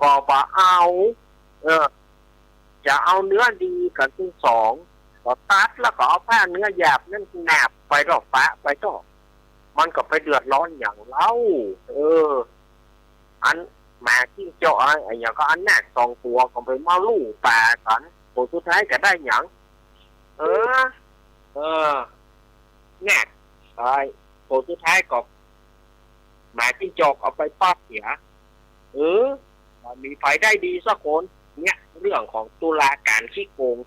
ก็บ่เอา เออ จะเอาเนื้อดีกั๋นตึงสอง ก็ตัดแล้วก็เอาผ้าเนื้อหยาบนั้นหนาบไปเต๊อะ ปะไปเต๊อะ มันก็ไปเดือดร้อนหยังเล่า เออ อันหมาจิ้งจอก อะ อะหยังก็ อันนาคสองตั๋วก็ไปมาลู่ป๋ากั๋น ผลสุดท้ายก็ได้หยัง เออ เออ นาค ไอ้ ผลสุดท้ายก็ หมาจิ้งจอกเอาไปปาดเหีย เออ บ่มีใผได้ดีสักคน เนี่ย เรื่องของตุลาก๋านขี้โกง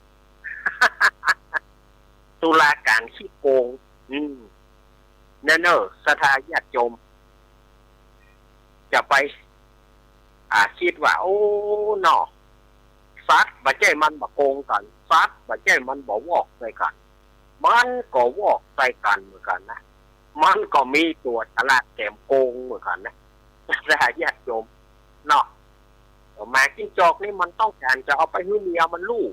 ตุลาก๋านขี้โกง อืม เน่อ เน่อ ศรัทธาญาติโยม จะไป อ่า กึ๊ดว่า โอ้ เนาะ สัตว์บ่ใจ้มันบ่โกงกั๋น สัตว์บ่ใจ้มันบ่วอกใส่กั๋น มันก็วอกใส่กั๋นเหมือนกั๋นนะ มันก็มีตั๋วฉลาดแถมโกงเหมือนกั๋นนะ ศรัทธาญาติโยม เนาะ หมาจิ้งจอกนี่มันต้องก๋านจะเอาไปหื้อเมียมันลู่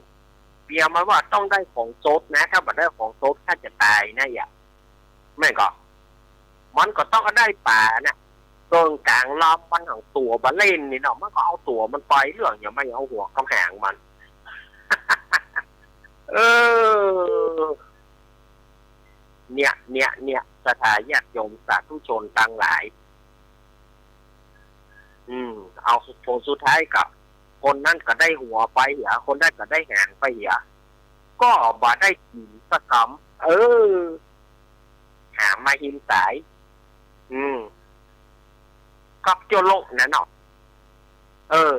เมียมันว่าต้องได้ของสดนะ ถ้าบ่ได้ของสดข้าจะต๋ายนะ อะ แม่นก่อ มันก็ต้องเอาได้ป๋าน่ะ เกิ่งก๋างลำมันหั้นตั๋วบ่เล่นนี่เนาะ มันก็เอาตั๋วมันไป เรื่องหยังบ่เอาหัวกับหางมัน เออ เนี่ย เนี่ย เนี่ย ศรัทธาญาติโยมสาธุชนตังหลาย อืม เอา ผลสุดท้ายก็ คนนั้นก็ได้หัวไปเหีย คนนั้นก็ได้หางไปเหีย ก็บ่ได้กิ๋นสักกำ เออ หามาหินต๋าย อืม กับจั้วโลกนั้นเนาะ เออ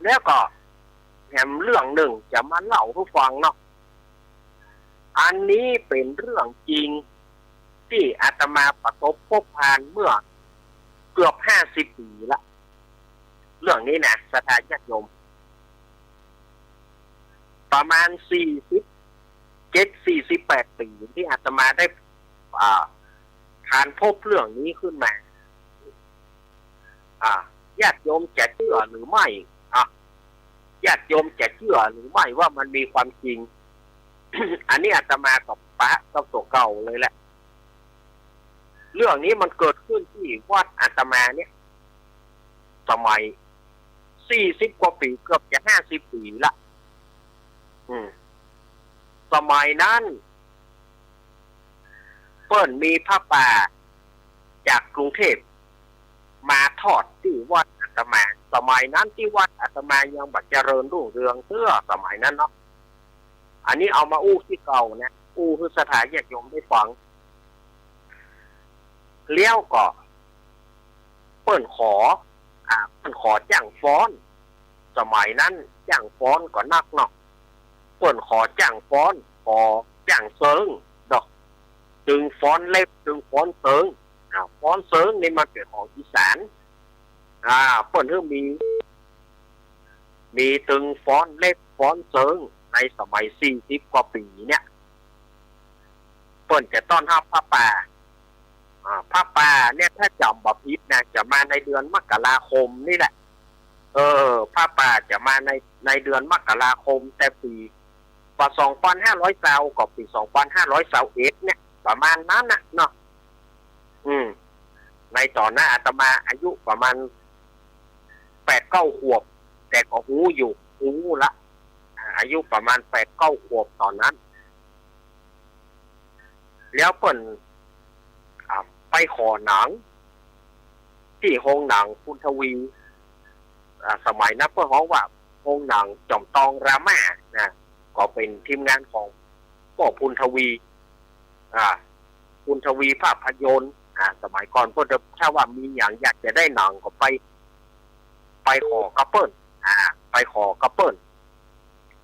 แล้วก็แถมเรื่องนึ่งจะมาเล่าหื้อฟังเนาะ อันนี้เป๋นเรื่องจริง ตี้อาตมาประสบพบผ่านเมื่อเกือบห้าสิบปี๋ละ เรื่องนี้นะ ศรัทธาญาติโยม ประมาณสี่สิบเจ็ด สี่สิบแปดปี๋ตี้อาตมาได้ อ่า ผ่านพบเรื่องนี้ขึ้นมา อ่า ญาติโยมจะเจื้อหรือไม่ อ่ะ ญาติโยมจะเจื้อหรือไม่ว่ามันมีความจริง อันนี้อาตมาก็ปะกับตั๋วเก่าเลยแหละ เรื่องนี้มันเกิดขึ้นตี้วัดอาตมาเนี่ย สมัยสี่สิบกว่าปี๋ เกือบจะห้าสิบปี๋ละ อืม สมัยนั้น เปิ้นมีผ้าป่าจากกรุงเทพมาทอดตี้วัดอาตมา สมัยนั้นตี้วัดอาตมายังบ่เจริญรุ่งเรืองเตื้อ สมัยนั้นเนาะ อันนี้เอามาอู้ตี้เก่านะ อู้หื้อศรัทธาญาติโยมได้ฟัง แล้วก็ เปิ้นขอ อ่า เปิ้นขอจ้างฟ้อน สมัยนั้นจ้างฟ้อนก็นักเนาะ เปิ้นขอจ้างฟ้อน ขอจ้างเซิงเนาะ ตึงฟ้อนเล็บ ตึงฟ้อนเซิง อ่า ฟ้อนเซิงนี่มันเป๋นของอีสาน อ่า เปิ้นหื้อมี มีตึงฟ้อนเล็บ ฟ้อนเซิง ในสมัยสี่สิบกว่าปี๋เนี่ย เปิ้นจะต้อนฮับผ้าป่า อ่า ผ้าป่าเนี่ยถ้าจ๋ำบ่ผิดนะ จะมาในเดือนมกราคมนี่แหละ เออ ผ้าป่าจะมาใน ในเดือนมกราคม แต่ปี๋ บ่าสองปันห้าร้อยซาว ก็ปี๋สองปันห้าร้อยซาวเอ็ดเนี่ย ประมาณนั้นน่ะเนาะ อืม ในต๋อนนั้นอาตมาอายุประมาณแปดเก้าขวบ แต่ก็ฮู้อยู่ ฮู้ละ อ่า อายุประมาณแปดเก้าขวบต๋อนนั้น แล้วเปิ้น อ่า ไปขอหนัง ตี้โฮงหนังปุณทวี อ่า สมัยนั้นเปิ้นฮ้องว่า โฮงหนังจ๋อมตองรามานะ ก็เป๋นทีมงานของป้อปุณทวี อ่า ปุณทวีภาพยนตร์ อ่า สมัยก่อนเปิ้นจะ ถ้าว่ามีหยังอยากจะได้หนังก็ไป ไปขอกับเปิ้น อ่า ไปขอกับเปิ้น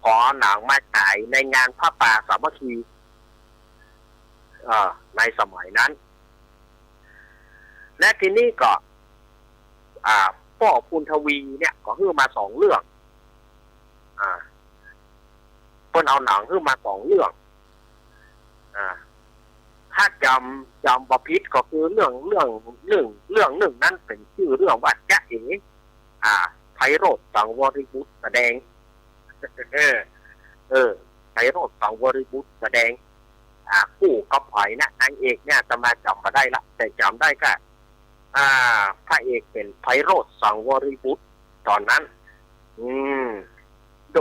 ขอหนังมาฉายในงานผ้าป่าสามัคคี เอ่อ ในสมัยนั้น และทีนี้ก็ อ่า ป้อปุณทวีเนี่ยก็หื้อมาสองเรื่อง อ่า เปิ้นเอาหนังหื้อมาสองเรื่อง อ่า ถ้าจ๋ำ จ๋ำบ่ผิดก็คือเรื่อง เรื่องนึ่ง เรื่องนึ่งนั้นเป๋นจื้อเรื่องว่าจ๊ะเอ๋ อ่า ไพโรจน์ สังวริบุตรแสดง เออ เออ ไพโรจน์ สังวริบุตรแสดง อ่า คู่กับใผนะ นางเอกเนี่ยอาตมาจ๋ำบ่ได้ละ แต่จ๋ำได้ก็ อ่า พระเอกเป๋นไพโรจน์ สังวริบุตร ต๋อนนั้น อืม โด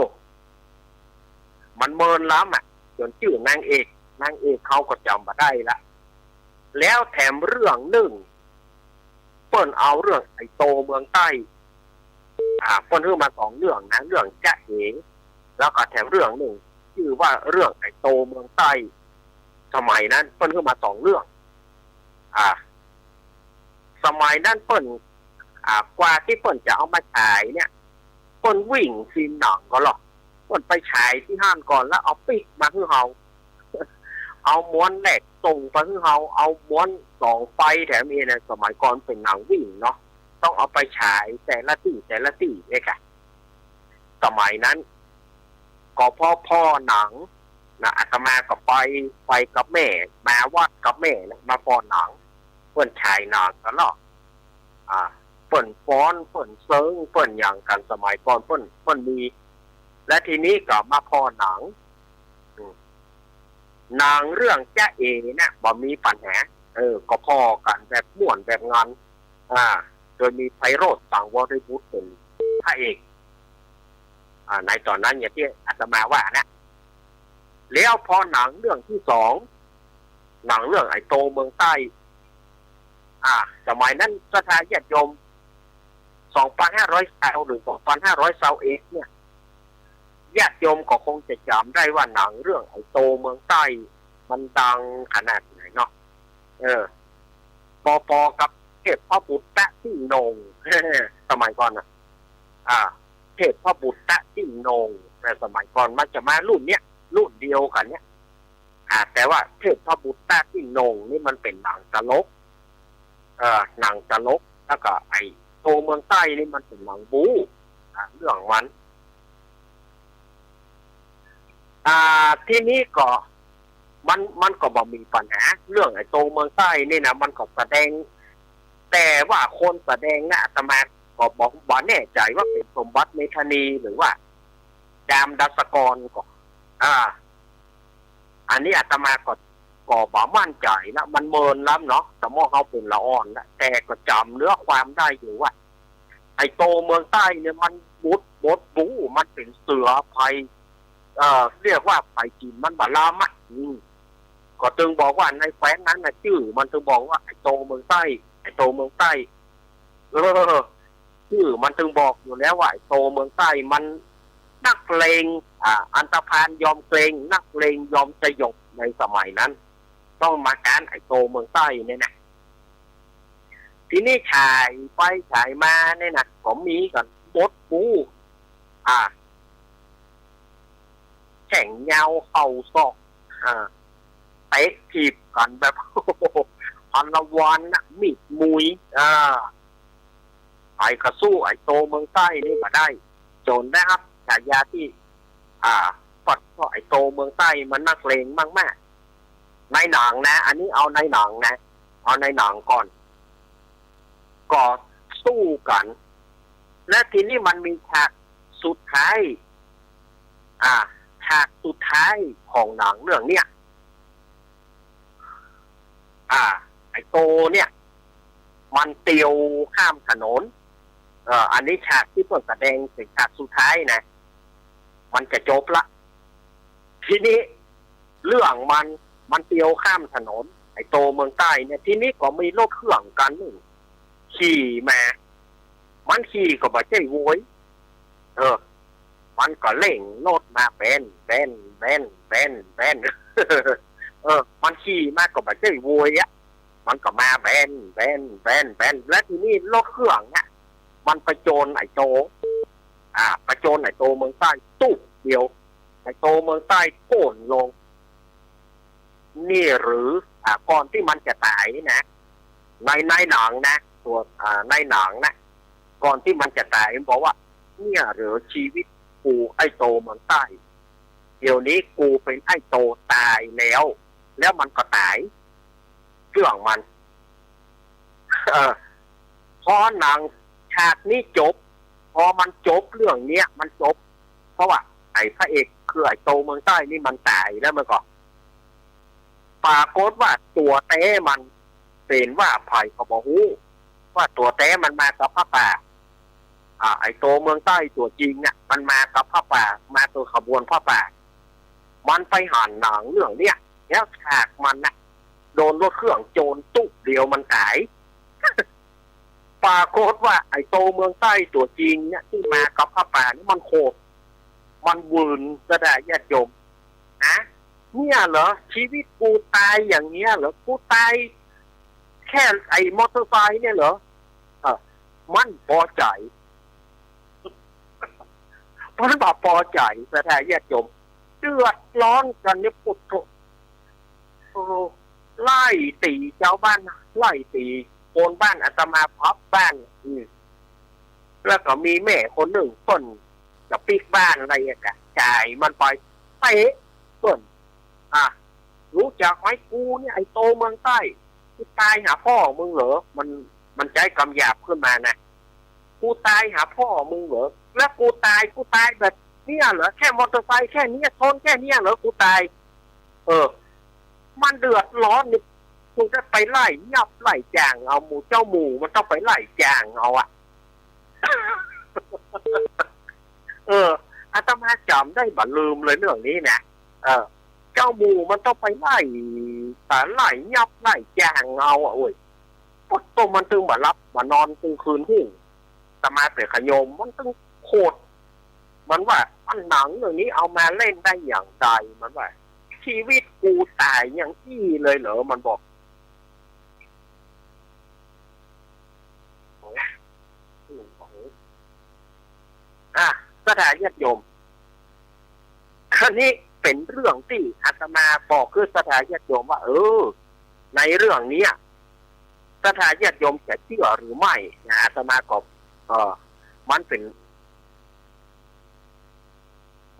มันเมินล้ำอะ จ๋นจื้อนางเอก นางเอกเฮาก็จ๋ำบ่ได้ละ แล้วแถมเรื่องนึ่ง เปิ้นเอาเรื่องไอ้โตเมืองใต้ อ่า เปิ้นหื้อมาสองเรื่องนะ เรื่องจ๊ะเอ๋ แล้วก็แถมเรื่องนึ่ง จื้อว่าเรื่องไอ้โตเมืองใต้ สมัยนั้นเปิ้นหื้อมาสองเรื่อง อ่า สมัยนั้นเปิ้น อ่า กว่าตี้เปิ้นจะเอามาฉายเนี่ย เปิ้นวิ่งฟิล์มหนังก่อนลอ เปิ้นไปฉายตี้หั้นก่อน แล้วเอาปิ๊กมาหื้อเฮา เอาม้วนแรกส่งไปหื้อเฮา เอาม้วนสองไปแถมอีกนะ สมัยก่อนเป๋นหนังวิ่งเนาะ ต้องเอาไปฉายแต่ละตี้ แต่ละตี้เนี่ยค่ะ สมัยนั้น ก็พอผ่อหนังนะ อาตมาก็ไป ไปกับแม่ มาวัดกับแม่นะ มาผ่อหนัง เปิ้นฉายหนังกั๋นลอ อ่า เปิ้นฟ้อน เปิ้นเซิง เปิ้นหยังกั๋น สมัยก่อนเปิ้น เปิ้นมี และทีนี้ก็มาผ่อหนัง อืม หนังเรื่องจ๊ะเอ๋เนี่ยบ่มีปัญหา เออ ก็ผ่อกั๋นแบบม่วนแบบงัน อ่า โดยมีไพโรจน์ สังวริบุตรเป๋นพระเอก อ่า ในต๋อนนั้นอย่างตี้อาตมาว่านะ แล้วพอหนังเรื่องตี้สอง หนังเรื่องไอ้โตเมืองใต้ อ่า สมัยนั้นศรัทธาญาติโยม สองปันห้าร้อยซาวหรือสองปันห้าร้อยซาวเอ็ดเนี่ย ญาติโยมก็คงจะจ๋ำได้ว่าหนังเรื่องไอ้โตเมืองใต้มันดังขนาดไหนเนาะ เออ ปอปอกับเทพบุตรตะสิงห์โหน่ง สมัยก่อนนะ อ่า เทพบุตรตะสิงห์โหน่ง แต่สมัยก่อนมันจะมารุ่นเนี้ย รุ่นเดียวกั๋นเนี้ย อ่า แต่ว่าเทพบุตรตะสิงห์โหน่งนี่มันเป๋นหนังตลก เอ่อ หนังตลก แล้วก็ไอ้โตเมืองใต้นี่มันเป๋นหนังบู๊ อ่า เรื่องมัน อ่า ทีนี้ก็ มัน มันก็บ่มีปัญหา เรื่องไอ้โตเมืองใต้นี่นะ มันก็แสดง แต่ว่าคนแสดงนะ อาตมาก็บ่ บ่แน่ใจ๋ว่าเป๋นสมบัติเมธานีหรือว่าดามดัสกรก็ อ่า อันนี้อาตมาก็ ก็บ่มั่นใจ๋นะ มันเมินล้ำเนาะ สมองเฮาเป๋นละอ่อนนะ แต่ก็จ๋ำเนื้อความได้อยู่ว่า ไอ้โตเมืองใต้เนี่ยมันบท บทบู๊ มันเป๋นเสือไพร่ เอ่อ เรียกว่าไพร่จีนมันบ่ล้ำอะ อืม ก็ตึงบอกว่าในแฟ้มนั้นนะ จื้อมันตึงบอกว่าไอ้โตเมืองใต้ ไอ้โตเมืองใต้ เออ จื้อมันตึงบอกอยู่แล้วว่าไอ้โตเมืองใต้มันนักเลง อ่า อันธพาลยอมเกรง นักเลงยอมสยบในสมัยนั้น ต้องมาก๊านไอ้โตเมืองใต้เนี่ยนะ ทีนี้ฉายไปฉายมาเนี่ยนะ ก็มีกั๋นบทบู๊ อ่า แข้งยาวเข่าซอก อ่า เตะถีบกั๋นแบบ อารวาสนะ มีดมุย อ่า ใผก็สู้ไอ้โตเมืองใต้นี่บ่ได้ จ๋นได้ฮับฉายาตี้ อ่า ปัด เพราะไอ้โตเมืองใต้มันนักเลงมากๆ ในหนังนะ อันนี้เอาในหนังนะ เอาในหนังก่อน ก็สู้กั๋น และทีนี้มันมีฉากสุดท้าย อ่า ฉากสุดท้ายของหนังเรื่องเนี้ย อ่า ไอ้โตเนี่ย มันเตียวข้ามถนน เอ่อ อันนี้ฉากตี้เปิ้นแสดงเป๋นฉากสุดท้ายนะ มันจะจบละ ทีนี้เรื่องมัน มันเตียวข้ามถนน ไอ้โตเมืองใต้เนี่ย ทีนี้ก็มีรถเครื่องคันนึ่งขี่มา มันขี่ก็บ่ใจ้โวย เออ มันก็เร่งรถมาแบน แบน แบน แบน แบน เออ มันขี่มาก็บ่ใจ้โวยอะ มันก็มาแบน แบน แบน แบน และทีนี้รถเครื่องเนี่ย มันไปโจนไอ้โต อ่า ไปโจนไอ้โตเมืองใต้ตุ๊บเดียว ไอ้โตเมืองใต้โค่นลง นี่หรือ อ่า ก่อนตี้มันจะต๋ายนี่นะ ใน ในหนังนะ ตั๋ว อ่า ในหนังนะ ก่อนตี้มันจะต๋ายมันบอกว่า เนี่ยหรือชีวิตกูไอ้โตเมืองใต้ เดี๋ยวนี้กูเป๋นไอ้โตต๋ายแล้ว แล้วมันก็ต๋าย เจื้องมัน เออ พอหนังฉากนี้จบ พอมันจบเรื่องเนี้ย มันจบ เพราะว่าไอ้พระเอกคือไอ้โตเมืองใต้นี่มันต๋ายแล้วมันก็ ปรากฏว่าตั๋วแต๊มันเป๋นว่าใผก็บ่ฮู้ ว่าตั๋วแต๊มันมากับผ้าป่า อ่า ไอ้โตเมืองใต้ตั๋วจริงเนี่ย มันมากับผ้าป่า มากับขบวนผ้าป่า มันไปหันหนังเรื่องเนี้ย แล้วฉากมันน่ะ โดนรถเครื่องโจนตุ๊บเดียวมันต๋าย ปรากฏว่าไอ้โตเมืองใต้ตั๋วจริงเนี่ย ตี้มากับผ้าป่านี่มันโขด มันวืน ศรัทธาญาติโยม ฮะ เนี่ยเหรอ ชีวิตกูต๋ายอย่างเนี้ยเหรอ กูต๋ายแค่ไอ้มอเตอร์ไซค์เนี่ยเหรอ เออ มันปอใจ๋ มันบ่ปอใจ๋ ศรัทธาญาติโยม เดือดร้อนกั๋นเนี่ย ปุโธ โอ้ ไล่ตี๋จาวบ้าน ไล่ตี๋คนบ้านอาตมาพับบ้าน อืม แล้วก็มีแม่คนนึ่งเปิ้นจะปิ๊กบ้านอะไรอะกะ จ่ายมันไป เตะเปิ้น อ่ะ ฮู้จักไหม กูเนี่ยไอ้โตเมืองใต้ กูต๋ายหาป้อมึงเหรอ มัน มันใจ๊กำหยาบขึ้นมานะ กูต๋ายหาป้อมึงเหรอ แล้วกูต๋าย กูต๋ายแบบเนี้ยเหรอ แค่มอเตอร์ไซค์แค่เนี้ย ชนแค่เนี้ยเหรอ กูต๋าย เออ มันเดือดร้อนนี่ กูจะไปไล่ยับไล่จ่างเอา หมู่เจ้าหมู่มันต้องไปไล่จ่างเอาอะ เออ อาตมาจ๋ำได้บ่ลืมเลยเรื่องนี้นะ เออ เจ้าหมู่มันต้องไปไล่ ไล่ยับไล่จ่างเอาอะ โอ้ย ปุ๊บ มันตึงบ่หลับบ่นอนตึงคืน ฮู้ อาตมาเป๋นขะโยม มันตึงโขด มันว่า อันหนังเรื่องนี้เอามาเล่นได้อย่างใด มันว่า ชีวิตกูต๋ายอย่างอี้เลยเหรอ มันบอก อ่ะ ศรัทธาญาติโยม อันนี้เป๋นเรื่องตี้อาตมาบอกคือศรัทธาญาติโยมว่า เออ ในเรื่องเนี้ย ศรัทธาญาติโยมจะเจื้อหรือไม่นะ อาตมาก็ เออ มันเป๋น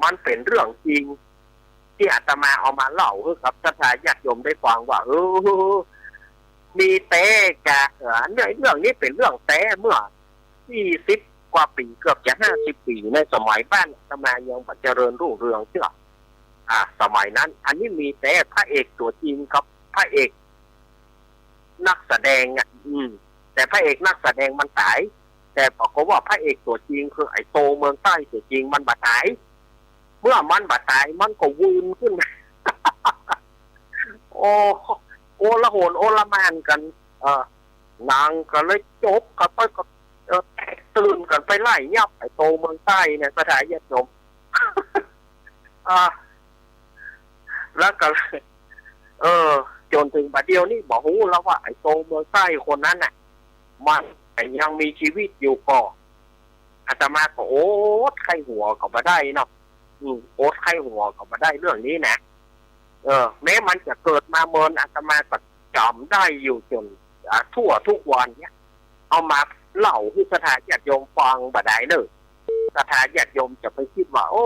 มันเป๋นเรื่องจริง ตี้อาตมาเอามาเล่าหื้อกับศรัทธาญาติโยมได้ฟังว่า เออ มีแต๊กะ เออ เรื่อง เรื่องนี้เป๋นเรื่องแต๊เมื่อ สี่สิบ กว่าปี๋ เกือบจะ ห้าสิบ ปี๋ ในสมัยบ้านอาตมายังบ่เจริญรุ่งเรืองเตื้อ อ่า สมัยนั้น อันนี้มีแต๊พระเอกตั๋วจริงกับพระเอกนักแสดงอะ อืม แต่พระเอกนักแสดงมันต๋าย แต่ปรากฏว่าพระเอกตั๋วจริงคือไอ้โตเมืองใต้ตั๋วจริงมันบ่ต๋าย เมื่อมันบ่ต๋ายมันก็วืนขึ้นมา โอ้ โอลหนโอลหม่านกั๋น เออ หนังก็เลยจบกั๋นไปก็ เออ แตกตื่นกั๋นไปไล่ยับไอ้โตเมืองใต้เนี่ย ศรัทธาญาติโยม อ่า แล้วก็ เออ จ๋นเถิงบ่าเดี่ยวนี้บ่ฮู้แล้วว่าไอ้โตเมืองใต้คนนั้นน่ะ มันยังมีจีวิตอยู่ก่อ อาตมาก็อดใค่หัวก็บ่ได้เนาะ อืม อดใค่หัวก็บ่ได้เรื่องนี้นะ เออ แม้มันจะเกิดมาเมิน อาตมาก็จ๋ำได้อยู่จ๋น อ่า ทั่วกู้วันเนี่ย เอามาเล่าหื้อศรัทธาญาติโยมฟังบ่ดายเน่อ ศรัทธาญาติโยมจะไปกึ๊ดว่า โอ้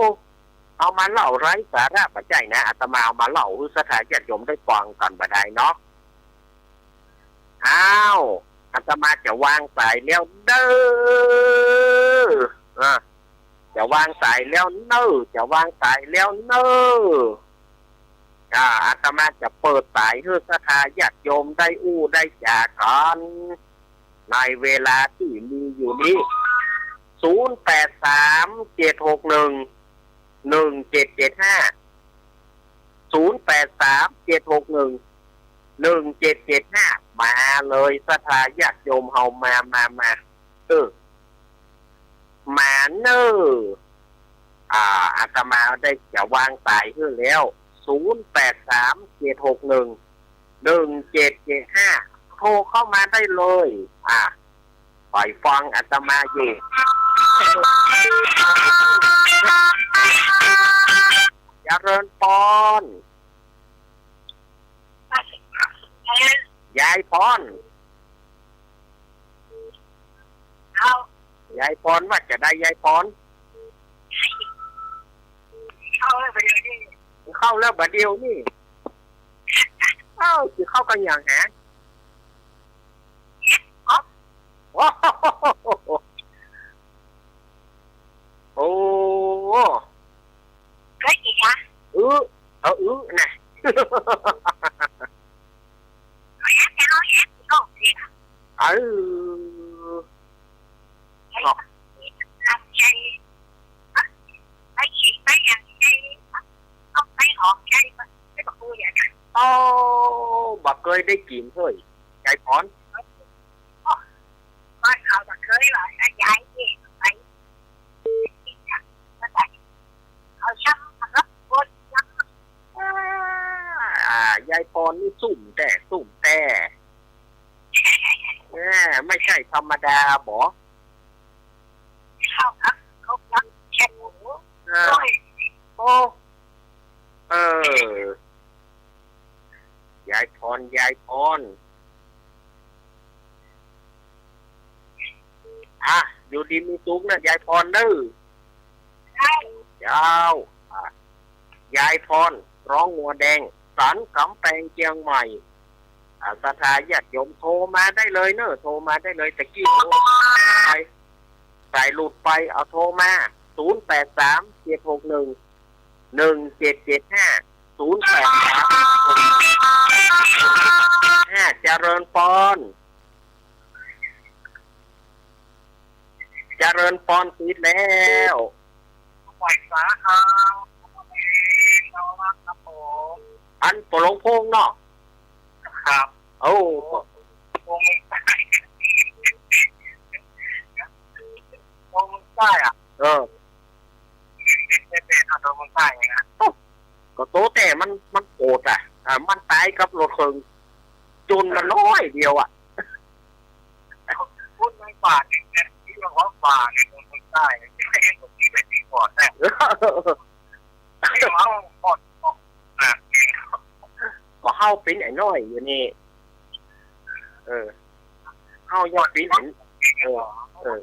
เอามาเล่าไร้สาระ บ่ใจ้นะ อาตมาเอามาเล่าหื้อศรัทธาญาติโยมได้ฟังกั๋นบ่ดายเนาะ อ้าว อาตมาจะวางสายแล้วเน่อ อ่ะ จะวางสายแล้วเน่อ จะวางสายแล้วเน่อ อ่า อาตมาจะเปิดสายหื้อศรัทธาญาติโยมได้อู้ได้จ๋ากั๋น ในเวลาตี้มีอยู่นี้ ศูนย์แปดสาม เจ็ดหกหนึ่ง หนึ่งเจ็ดเจ็ดห้า ศูนย์แปดสาม เจ็ดหกหนึ่ง หนึ่งเจ็ดเจ็ดห้า มาเลยศรัทธาญาติโยมเฮา มา มา มา เออ มาเน่อ อ่า อาตมาได้จะวางสายหื้อแล้ว ศูนย์แปดสาม เจ็ดหกหนึ่ง หนึ่งเจ็ดเจ็ดห้า โทรเข้ามาได้เลย อ่า ไปฟังอาตมาอยู่ เจริญพร ยายพร ยายพรว่าจะได้ ยายพร เข้าแล้วบ่าเดี่ยวนี้ เข้าแล้วบ่าเดี่ยวนี้ เอ้า สิเข้ากั๋นหยังแหะ โอ้โห โอ้ ก็อีกอะ อื้อ เอาอื้อนะ เอาแอป เอาแอป ก็สิ เออ เนาะ ไปกิ๋นไปอย่างใด ก็ไปออกใด ก็ไปบอกกูอย่างนั้น โอ้ บ่เกยได้กิ๋นเฮ้ย ยายพร บ้านเขาบ่เกยว่า ถ้ายายนี่ไป เอาซ้ำ เอารถวนซ้ำ อ่า ยายพรนี่ซุ่มแต๊ ซุ่มแต๊ แหม ไม่ใช่ธรรมดาบ่ เข้าครับ เข้าครับ แคบหมู อ่า โอ้ย โอ้ เออ ยายพร ยายพร อ่ะ อยู่ดีมีสุขนะ ยายพรเน่อ เจ้า อ่ะ ยายพร ร้องงัวแดง สันกำแปง เจียงใหม่ อ่ะ ศรัทธาญาติโยมโทรมาได้เลยเน่อ โทรมาได้เลย ตะกี้โทรไป สายหลุดไป เอาโทรมา ศูนย์แปดสาม เจ็ดหกหนึ่ง หนึ่งเจ็ดเจ็ดห้า ศูนย์แปดสาม ห้า เจริญพร เจริญพร ติดแล้ว ไหว้สาครับ ครับผม อันปอหลวงพงษ์เนาะ ครับ โอ้ โอ้ วงใต้ วงใต้อะ เออ เด็กๆ เด็กๆ เขาโดนคนใต้ไงนะ ก็โตแต่มัน มันโกรธอะ อ่า มันต๋ายกับรถเคิง จนมันน้อยเดียวอะ พูดไม่ป่าเนี่ย ที่เราว่าป่าเนี่ย คนใต้เนี่ย ไม่ใช่คนที่เป็นที่ก่อนแน่ ที่เราว่าก่อน อ่ะ ก็เฮาเป๋นไอ้น้อยอยู่นี่ เออ เฮายังเป๋นไอ้ เออ เออ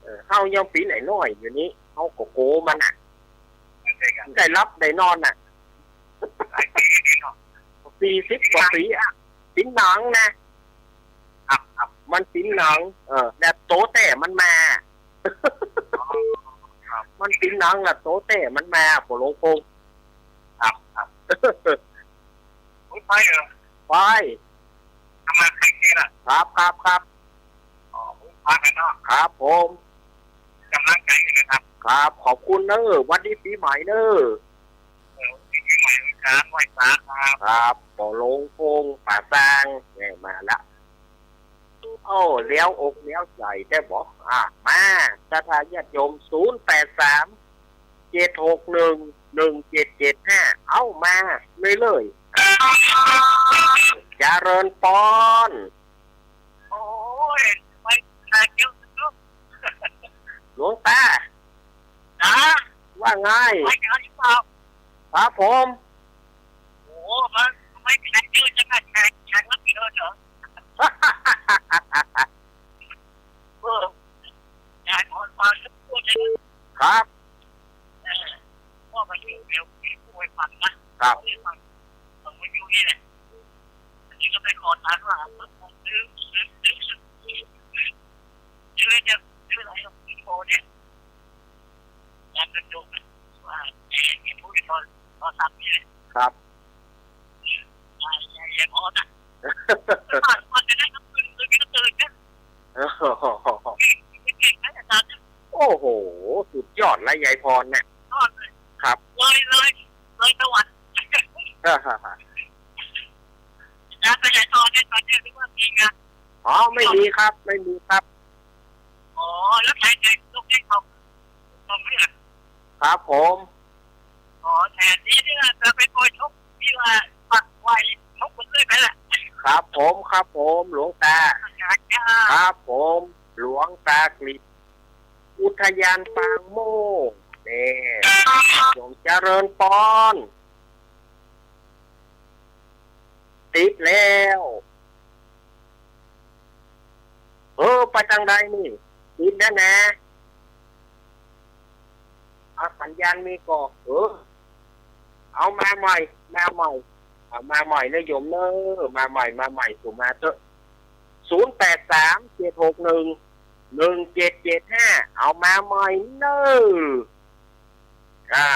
เออ เฮายังเป๋นไอ้น้อยอยู่นี่ เฮาก็กั๋วมันน่ะ ได้หลับได้นอนน่ะ สี่สิบกว่าปี๋อะ เป๋นหนังนะ ครับ ครับ มันเป๋นหนัง เออ แบบโตแต่มันมา อ๋อ ครับ มันเป๋นหนังน่ะ โตแต่มันมา ปอหลวงพงษ์ ครับ ครับ อุ๊ย ไปเหรอ ไป ทำงานใครเกณฑ์ล่ะ ครับ ครับ ครับ อ๋อ พักกันเนาะ ครับผม กำลังใจอยู่นะครับ ครับ ขอบคุณเน่อ หวัดดีปี๋ใหม่เน่อ เออ หวัดดีปี๋ใหม่ครับ ไหว้สาครับ ครับ ปอหลวงพงษ์ ป่าซาง เนี่ย มาละ โอ้ แล้วอกแล้วใจ๋แต๊บ่ อ่ะ มา ศรัทธาญาติโยม ศูนย์แปดสาม เจ็ดหกหนึ่ง หนึ่งเจ็ดเจ็ดห้า เอามาเลยเลย เจริญพร โอ้ย ไปหาเจ้า หลวงตา นะ ว่าไง ไปหาหรือเปล่า ครับผม โอ้ มันไม่เป็นไร เจ้าจะมาแข่ง แข่งรับผิดชอบเหรอ เออ ยายพรฟังสักพูดเลย ครับ เออ พ่อมาอยู่เดี๋ยวพี่พูดให้ฟังนะ ครับ พูดให้ฟัง ผมมาอยู่นี่แหละ อันนี้ก็ไปขอทานว่า ซื้อ ซื้อ ซื้อ ซื้อ ซื้อเนี่ย ซื้ออะไรอ่ะ โอ้เนี่ย ยายเป็นโยมนะ ว่าแกเนี่ยพูดโทร โทรศัพท์นี่แหละ ครับ ยาย ยาย ยายพรนะ ก่อน ก่อนจะได้ก็ตื่น ตื่นก็ตื่นนะ เก่งนะอาจารย์นะ โอ้โห สุดยอดละยายพรเนี่ย ยอดเลย ครับ เลย เลย เลยสวรรค์ อาจารย์ไปไหนต่อเนี่ย ตอนเนี้ย หรือว่ามีงาน อ๋อ ไม่มีครับ ไม่มีครับ อ๋อ แล้วใคร ใครลูกเล่นเขา เขาไม่เหรอ ครับผม อ๋อ แถมนี้เนี่ยจะไปโปรยทบที่ว่าปักไว้ทบมันด้วยไหมล่ะ ครับผม ครับผม หลวงตา อาจารย์ครับ ครับผม หลวงตากฤษ อุทยานปางโมกข์ แน่ โยมเจริญปอน ติดแล้ว เออ ไปตางใดนี่ ติดแล้วนะ เอาสัญญาณมีก่อ เออ เอามาใหม่ มาใหม่ เอามาใหม่นะโยมเนอะ มาใหม่ มาใหม่ สู่มาเต๊อะ ศูนย์แปดสาม เจ็ดหกหนึ่ง หนึ่งเจ็ดเจ็ดห้า เอามาใหม่เนอะ อ่า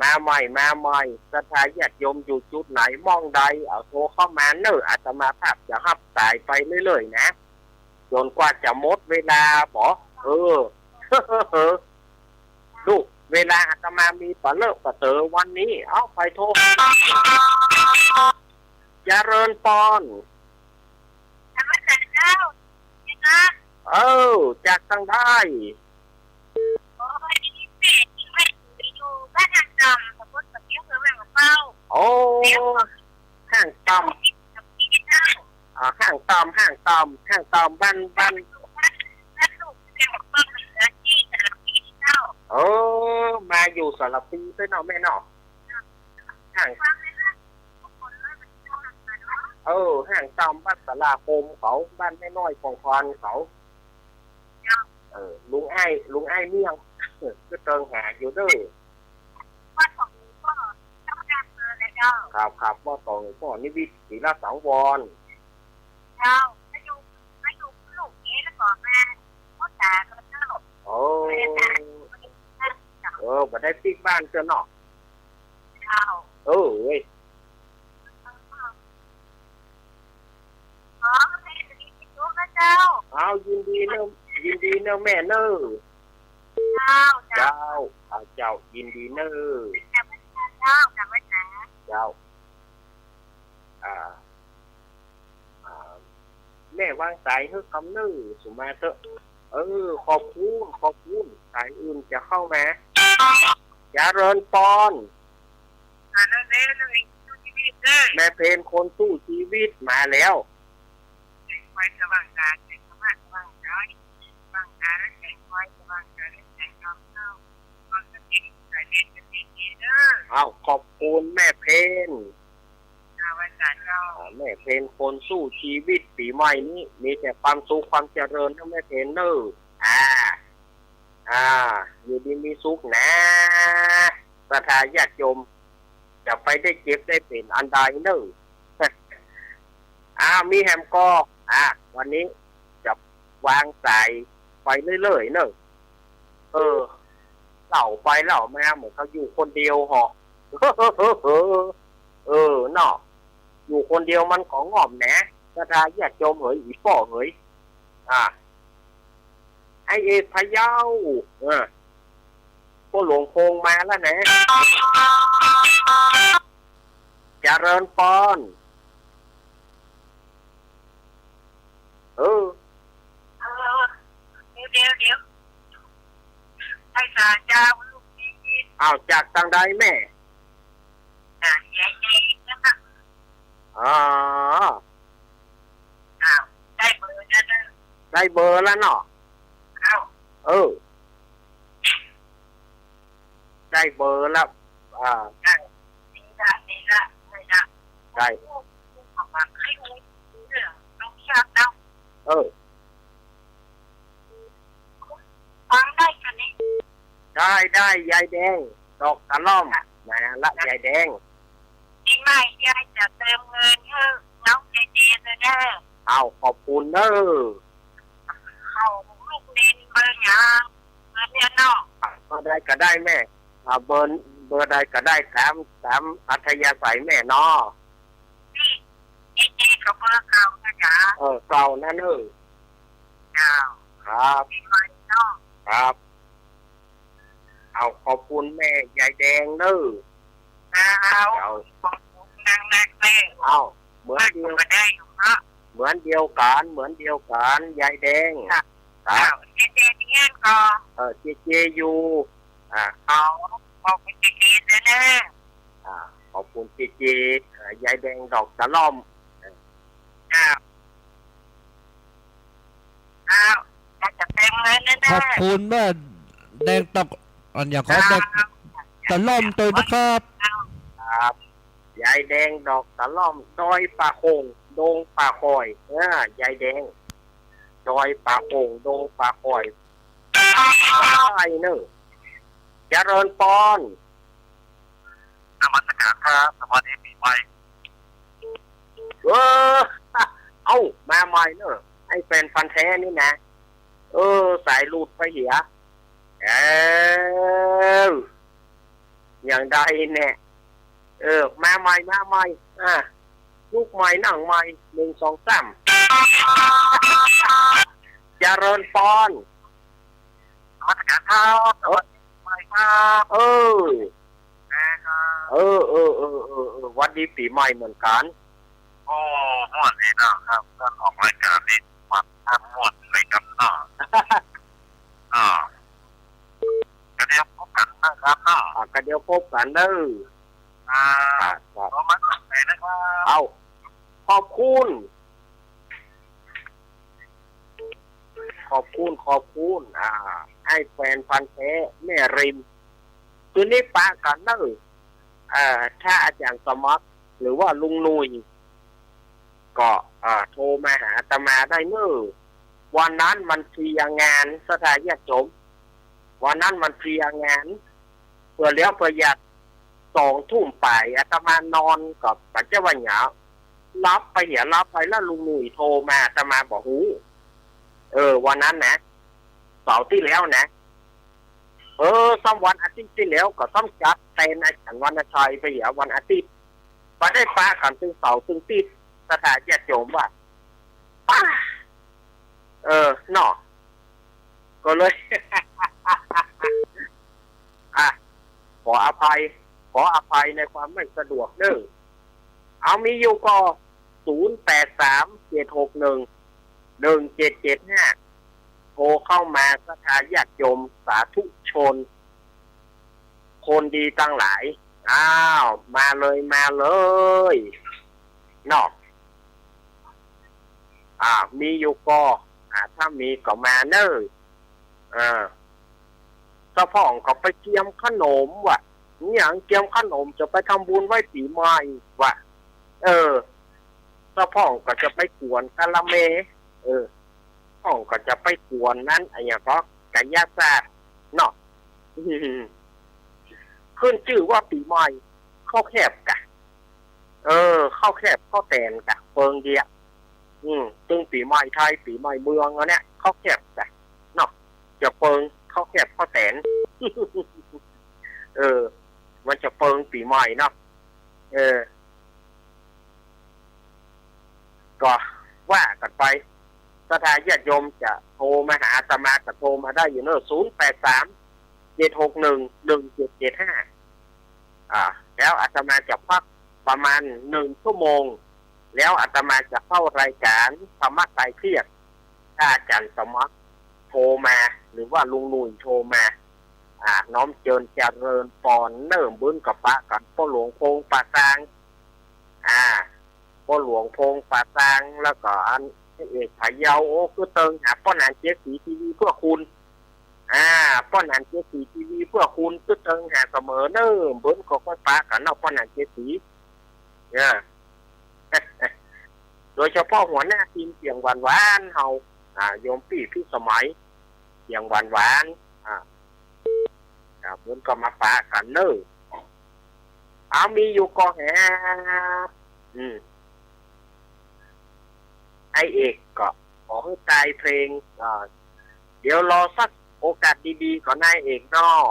มาใหม่ มาใหม่ ศรัทธาญาติโยมอยู่จุดไหนหม้องใด เอาโทรเข้ามาเนอะ อาตมาภาพจะฮับสายไปเรื่อยๆ นะ จ๋นกว่าจะหมดเวลาบ่ เออ ลูก เวลาอาตมามีปะเลอะปะเต๋อวันนี้ เอาไปโทร เจริญปอน นมัสการเจ้า เออ จากตางใด โอ้ย นี่แม่ที่ไม่อยู่บ้านห่างต่ำ ตำบลสะเปียง อำเภอแม่กำปอง โอ้ เปียง ห่างต่ำ สะเปียงเจ้า อ่า ห่างต่ำ ห่างต่ำ ห่างต่ำ บ้าน บ้าน บ้านลูกเปียง แม่กำปอง เหนือที่สะเปียงเจ้า เออ มาอยู่สระพีด้วยเนาะแม่เนาะ ห่าง เออ ห่างต่ำบ้านสาราคมเขา บ้านแม่น้อยของคอนเขา เออ ลุงไอ้ ลุงไอ้เมี่ยง ก็เติงหาอยู่เด้อ วัดของหลวงพ่อ ต้องการเบอร์เลยเจ้า ครับ ครับ วัดของหลวงพ่อนิวิตศรีลสังวร เจ้า มาอยู่ มาอยู่ลูกนี้แล้วก็มา พ่อจ๋าก็เจ้า โอ้ แม่จ๋า เออ บ่ได้ปิ๊กบ้านเจ้าเนาะ เจ้า เออ เว้ย ขอให้มีสุขนะเจ้า เอา ยินดีเนอะ ยินดีเนอะแม่เนอะ เจ้า เจ้า เจ้า อ่า เจ้า ยินดีเนอะ เจ้า เจ้า เจ้า อ่า อ่า แม่วางสายหื้อกำเน่อ สู่มาเต๊อะ เออ ขอบคุณ ขอบคุณ สายอื่นจะเข้ามา เจริญปอน มาแล้ว แม่เพนคนสู้ชีวิตมาแล้ว แสงไฟสว่างตา แสงธรรมะสว่างกาย สว่างตาและแสงไฟ สว่างกายและแสงธรรมเข้า ขอสติสายเด่นสติดีเด้อ อ้าว ขอบคุณแม่เพน อ่า ไหว้สาเจ้า อ่า แม่เพนคนสู้ชีวิต ปี๋ใหม่นี้มีแต่ความสุขความเจริญนะแม่เพนเนอะ อ่า อ่า อยู่ดีมีสุขนะ ศรัทธาญาติโยม จะไปได้เจ็บได้เป๋นอันใดเนอะ อ่า มีแหมก่อ อ่า วันนี้จะวางสายไปเรื่อยๆ เนอะ เออ เล่าไปเล่ามาเหมือนเขาอยู่คนเดียวเหาะ เออ เนาะ อยู่คนเดียวมันก็ง่อมแหน ศรัทธาญาติโยมเหย อี่ป้อเหย อ่า ไอ้เอกพะเยา เออ ป้อหลวงพงษ์มาแล้วนะ เจริญปอน เออ เออ เดี๋ยว เดี๋ยว เดี๋ยว ไหว้สาเจ้า ลูกนี้ อ้าว จากตางใดแม่ อ่ะ ยายแดงนะคะ อ๋อ อ้าว ได้เบอร์แล้วเนอะ ได้เบอร์แล้วเนาะ อ้าว เออ ได้เบอร์แล้ว อ่า ได้ ดีละ ดีละ ดีละ ได้ ออกมาให้รู้เรื่อง ต้องทราบแล้ว เออ ฟังได้ค่ะนี่ ได้ ได้ ยายแดง ดอกกะล่อม ค่ะ มาละ ค่ะ ยายแดง ปี๋ใหม่ยายจะเติมเงินหื้อน้องเจเจเลยเด้อ อ้าว ขอบคุณเนอะ เขาลูกเล่นเบอร์หยัง เบอร์เดียวเนาะ ก็ได้ ก็ได้แม่ อ่า เบอร์ เบอร์ใดก็ได้ ต๋าม ต๋ามอัธยาศัยแม่เนาะ นี่ เจเจก็เบอร์เก่านะจ๊ะ เออ เก่านั่นเออ เจ้า ครับ ปี๋ใหม่เนาะ ครับ เอา ขอบคุณแม่ยายแดงเนอะ เอา เจ้า ขอบคุณนักๆ แม่ เอา เหมือนเดียว มาได้อยู่เนาะ เหมือนเดียวกั๋น เหมือนเดียวกั๋น ยายแดง ค่ะ ครับ เจ้า เจเจเฮียนก่อ เออ เจเจอยู่ อ่า ขอบคุณเจเจด้วยนะ อ่า ขอบคุณเจเจ อ่า ยายแดงดอกตะล่อม ครับ ครับ น่าจะเต็มเลยแน่ๆ ขอบคุณแม่แดงตอก อันอย่างขอแดง ครับ ตะล่อมตวยนะครับ ครับ ยายแดงดอกตะล่อม ดอยป่าโข่ง ดงป่าคอย เออ ยายแดง ดอยป่าโข่ง ดงป่าคอย ไอ้เนอะ เจริญปอน นมัสการครับ สวัสดีปี๋ใหม่ เออ เอ้า มาใหม่เนอะ ไอ้แฟนพันธุ์แท้นี่นะ เออ สายหลุดไปเหีย เออ อย่างใดแน่ เออ มาใหม่ มาใหม่ อ่ะ ลุกใหม่ นั่งใหม่ หนึ่ง สอง สาม เจริญปอน นมัสการครับ เออ ใหม่ครับ เออ แม่ครับ เออ เออ หวัดดีปี๋ใหม่เหมือนกั๋น โอ้ ม่วนดีเนาะครับ ก็ออกรายการนี่ มันม่วนเลยครับเนาะ อ่า ก็เดี๋ยวพบกั๋นนะครับเนาะ อ่า ก็เดี๋ยวพบกั๋นเด้อ อ่า ครับ ขอมาจากไหนนะครับ เอ้า ขอบคุณ ขอบคุณ ขอบคุณ อ่า ไอ้แฟนพันธุ์แท้แม่ริม คืนนี้ปะกั๋นเนอะ เอ่อ ถ้าอาจ๋ารย์สมัคร หรือว่าลุงหนุ่ย ก็ เอ่อ โทรมาหาอาตมาได้เนอะ วันนั้นมันเพลียงาน ศรัทธาญาติโยม วันนั้นมันเพลียงาน เผื่อแล้วเผื่อหยัด สองทุ่มป๋าย อาตมานอนก็บ่าจะว่าหยัง หลับไปเหีย หลับไปแล้วลุงหนุ่ยโทรมา อาตมาบ่ฮู้ เออ วันนั้นนะ เสาร์ตี้แล้วนะ เออ ซ้ำวันอาทิตย์ตี้แล้วก็ซ้ำจัดแตนอาจ๋ารย์วรรณชัยไปเหีย วันอาทิตย์ บ่ได้ปะกั๋นตึงเสาร์ตึงตี้ ศรัทธาญาติโยมว่า ป๊า เออ เนาะ ก็เลย อ่ะ ขออภัย ขออภัยในความไม่สะดวกเด้อ เอามีอยู่ก็ ศูนย์แปดสาม เจ็ดหกหนึ่ง หนึ่งเจ็ดเจ็ดห้า โทรเข้ามา ศรัทธาญาติโยม สาธุชน คนดีตังหลาย อ้าว มาเลย มาเลย เนาะ อ่า มีอยู่ก็ อ่า ถ้ามีก็มาเนอะ อ่า เจ้าพ่องก็ไปเกียมขนมว่ะ เนี่ย เกียมขนมจะไปทำบุญไหว้ปี๋ใหม่ว่ะ เออ เจ้าพ่องก็จะไปกวนกาละแม เออ พ่องก็จะไปกวนนั้น อะหยังก็ ไกยศาสตร์ เนาะ ขึ้นจื้อว่าปี๋ใหม่ ข้าวแคบกะ เออ ข้าวแคบข้าวแตนกะ เปิงเดียว อืม ตึงปี๋ใหม่ไทย ปี๋ใหม่เมืองอันเนี้ย ข้าวแคบกะ เนาะ จะเปิงข้าวแคบข้าวแตน เออ มันจะเปิงปี๋ใหม่เนาะ เออ ก็ว่ากั๋นไป ศรัทธาญาติโยมจะโทรมาหาอาตมาก็โทรมาได้อยู่เนอะ ศูนย์แปดสาม เจ็ดหกหนึ่ง หนึ่งเจ็ดเจ็ดห้า อ่า แล้วอาตมาจะพักประมาณหนึ่งชั่วโมง แล้วอาตมาจะเข้ารายการธรรมะคลายเครียด ถ้าอาจ๋ารย์สมัครโทรมา หรือว่าลุงหนุ่ยโทรมา อ่า น้อมเจิญเจริญปอนเนอะ เปิ้นก็ปะกั๋น ป้อหลวงพงษ์ป่าซาง อ่า ป้อหลวงพงษ์ป่าซาง แล้วก็อันพระเอกพะเยา โอ้ คือเติงหาป้อหนานเจ็ดสีทีวีเพื่อคุณ อ่า ป้อหนานเจ็ดสีทีวีเพื่อคุณ คือเติงหาเสมอเนอะ เปิ้นก็ค่อยปะกั๋นเนาะ ป้อหนานเจ็ดสี เนี่ย โดยเฉพาะหัวหน้าทีมเสียงหวานๆ เฮา อ่า โยมปี้พิสมัย เสียงหวานๆ อ่า อ่า เปิ้นก็มาปะกั๋นเนอะ เอามีอยู่ก็แห อืม ไอ้เอกก็ขอหื้อตายเพลง อ่า เดี๋ยวรอสักโอกาสดีๆ ก่อนนายเอกเนาะ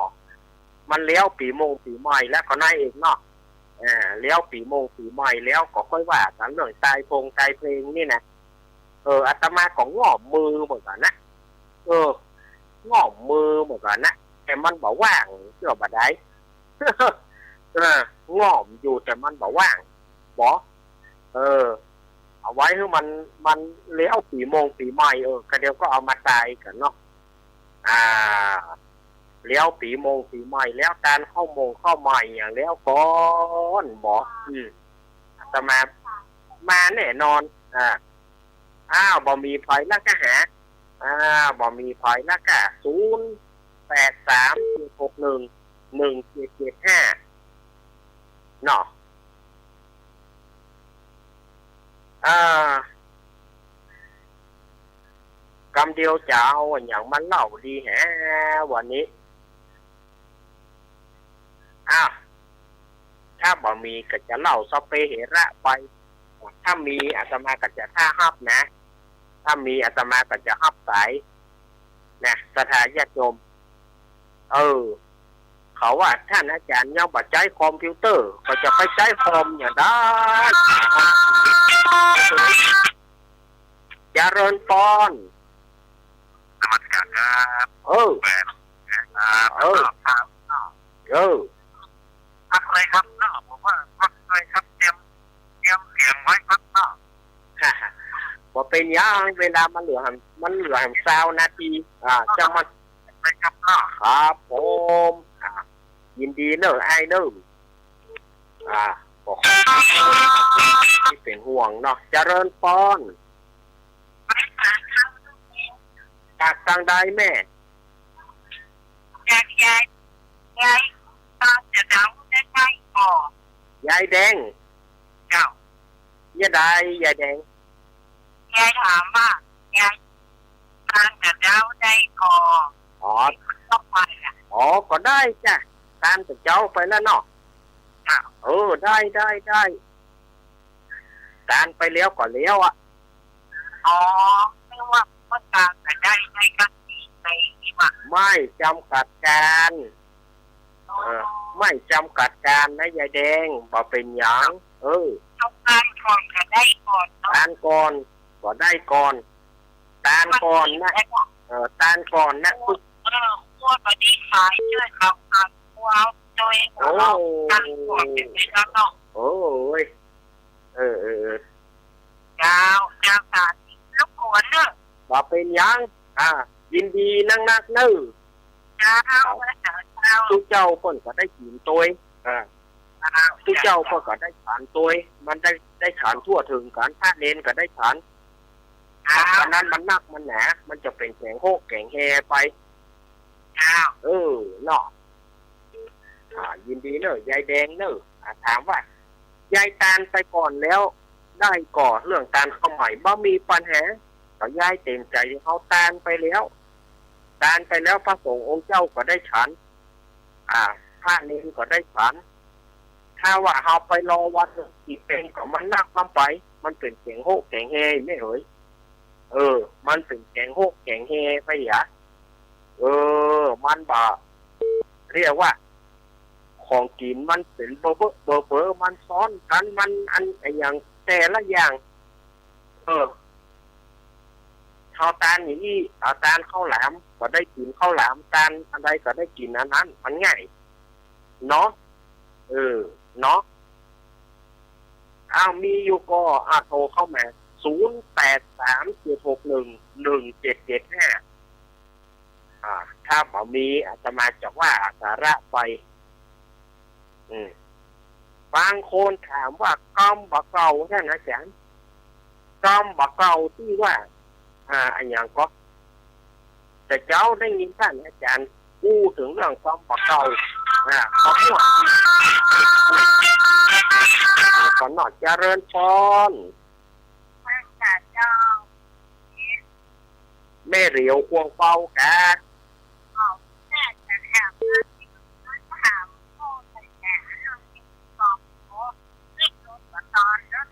มันแล้วปี๋มงปี๋ใหม่แล้วก่อนนายเอกเนาะ อ่า แล้วปี๋มงปี๋ใหม่แล้วก็ค่อยว่ากั๋นเรื่องตายพงตายเพลงนี่นะ เออ อาตมาก็ง่อมมือเหมือนกั๋นนะ เออ ง่อมมือเหมือนกั๋นนะ แต่มันบ่ว่าง เจื้อบ่ได้ เออ ง่อมอยู่แต่มันบ่ว่าง บ่ เออ เอาไว้หื้อมัน มันแล้วปี๋มงปี๋ใหม่ เออ ก็เดี๋ยวก็เอามาตายกั๋นเนาะ อ่า แล้วปี๋มงปี๋ใหม่ แล้วตานเข้ามงเข้าใหม่อย่างแล้วก่อนบ่ อืม อาตมามาแน่นอน อ่า อ้าว บ่มีใผละก้าหา อ้าว บ่มีใผละก้า ศูนย์แปดสามเจ็ดหกหนึ่งหนึ่งเจ็ดเจ็ดห้า เนาะ อ่า กำเดียวจะเอาอะหยังมาเล่าดีแฮะวันนี้ อ้าว ถ้าบ่มีก็จะเล่าสะเปะเหระไป ถ้ามีอาตมาก็จะต้อนฮับนะ ถ้ามีอาตมาก็จะฮับสายนะ ศรัทธาญาติโยม เออ เขาว่าต้านอาจ๋ารย์ยังบ่ใจ๊คอมพิวเตอร์ ก็จะไปใจ๊คอมอย่างใด เจริญปอน นมัสก๋ารครับ เออ แบบ ครับ เออ ครับ เออ พักเลยครับเนาะ ผมว่าพักเลยครับ เตรียม เตรียมเสียงไว้ครับเนาะ บ่เป๋นหยัง เวลามันเหลือหั้น มันเหลือหั้นซาวนาที อ่า จะมา ไปครับเนาะ ครับผม อ่า ยินดีเน่อ อ้ายเน่อ อ่า ขอ ที่เป๋นห่วงเนาะ เจริญปอน จากตางใดแม่ จากยาย ยายตางกะเดาได้ก่อ ยายแดง เจ้า ยายใด ยายแดง ยายถามว่า ยายตางกะเดาได้ก่อ อ๋อ เข้าไปอ่ะ อ๋อ ก็ได้จ้ะ ตานกะเดาไปแล้วเนาะ จ้ะ เออ ได้ ได้ ได้ ตานไปแล้วก็แล้วอะ อ๋อ นึกว่าเปิ้นตางกะได้ ได้กั๊กตี้ไปนี่หว่า ไม่จำกัดการ อ๋อ เออ ไม่จำกัดการนะยายแดง บ่เป๋นหยัง เออ เอาตานก่อนกะได้ก่อนเนาะ ตานก่อนก็ได้ก่อน ตานก่อนนะ เออ ตานก่อนนะ เออ ครัวก็ดีขาย ช่วยเขาขายครัว ช่วย โอ้ เขาตานก่อนเป๋นไงเนาะ โอ้ย เออ เออ เออ เจ้า เจ้า สาธุ รบกวนเน่อ บ่เป๋นหยัง อ่า ยินดีนักๆ เน่อ เจ้า เจ้า ตุ๊เจ้าเปิ้นก็ได้กิ๋นตวย อ่า เจ้า ตุ๊เจ้าเปิ้นก็ได้ฉันตวย มันได้ ได้ฉันทั่วเถิงกั๋น พระเณรก็ได้ฉัน เจ้า อันนั้นมันนักมันหนา มันจะเป๋นแก๋งโฮกแก๋งแฮไป เจ้า เออ เนาะ อ่า ยินดีเน่อ ยายแดงเน่อ อ่า ถามว่า ยายตานไปก่อนแล้ว ได้ก่อ เรื่องตานเข้าใหม่ บ่มีปัญหา ก็ยายเต๋มใจ๋ เฮาตานไปแล้ว ตานไปแล้ว พระสงฆ์องค์เจ้าก็ได้ฉัน อ่า พระเณรก็ได้ฉัน ถ้าว่าเฮาไปรอวันตี้เป๋นก็มันนักนำไป มันเป๋นแก๋งโฮกแก๋งแฮแม่เอ๋ย เออ มันเป๋นแก๋งโฮกแก๋งแฮไปหยา เออ มันบ่า เรียกว่า ของกิ๋นมันเป๋นเบอเบอ เบอเบอ มันซ้อนกั๋น มันอันอะหยังแต่ละอย่าง เออ เฮาตานอย่างอี้ เฮาตานข้าวหลาม ก็ได้กิ๋นข้าวหลาม ตานอันใดก็ได้กิ๋นอันนั้น มันง่าย เนาะ เออ เนาะ อ้าว มีอยู่ก่อ อ่ะ โทรเข้ามา ศูนย์แปดสามเจ็ดหกหนึ่งหนึ่งเจ็ดเจ็ดห้า อ่า ถ้าบ่มีอาตมาจะว่าสาระไป อืม บางคนถามว่ากำบ่าเก่า ต้านอาจ๋ารย์ กำบ่าเก่าตี้ว่า อ่า อะหยังก็ แต่เจ๊าได้ยินต้านอาจ๋ารย์อู้เถิงเรื่องกำบ่าเก่า อ่า ขอโทษ ขอหน่อย เจริญปอน เจ้า แม่เหลียวกวงเปาก๋า อ๋อ แม่จะถามว่า ถามพ่อไปแหละ เรื่องนี้ก็ โอ้ ไม่รู้ว่าตอนนั้น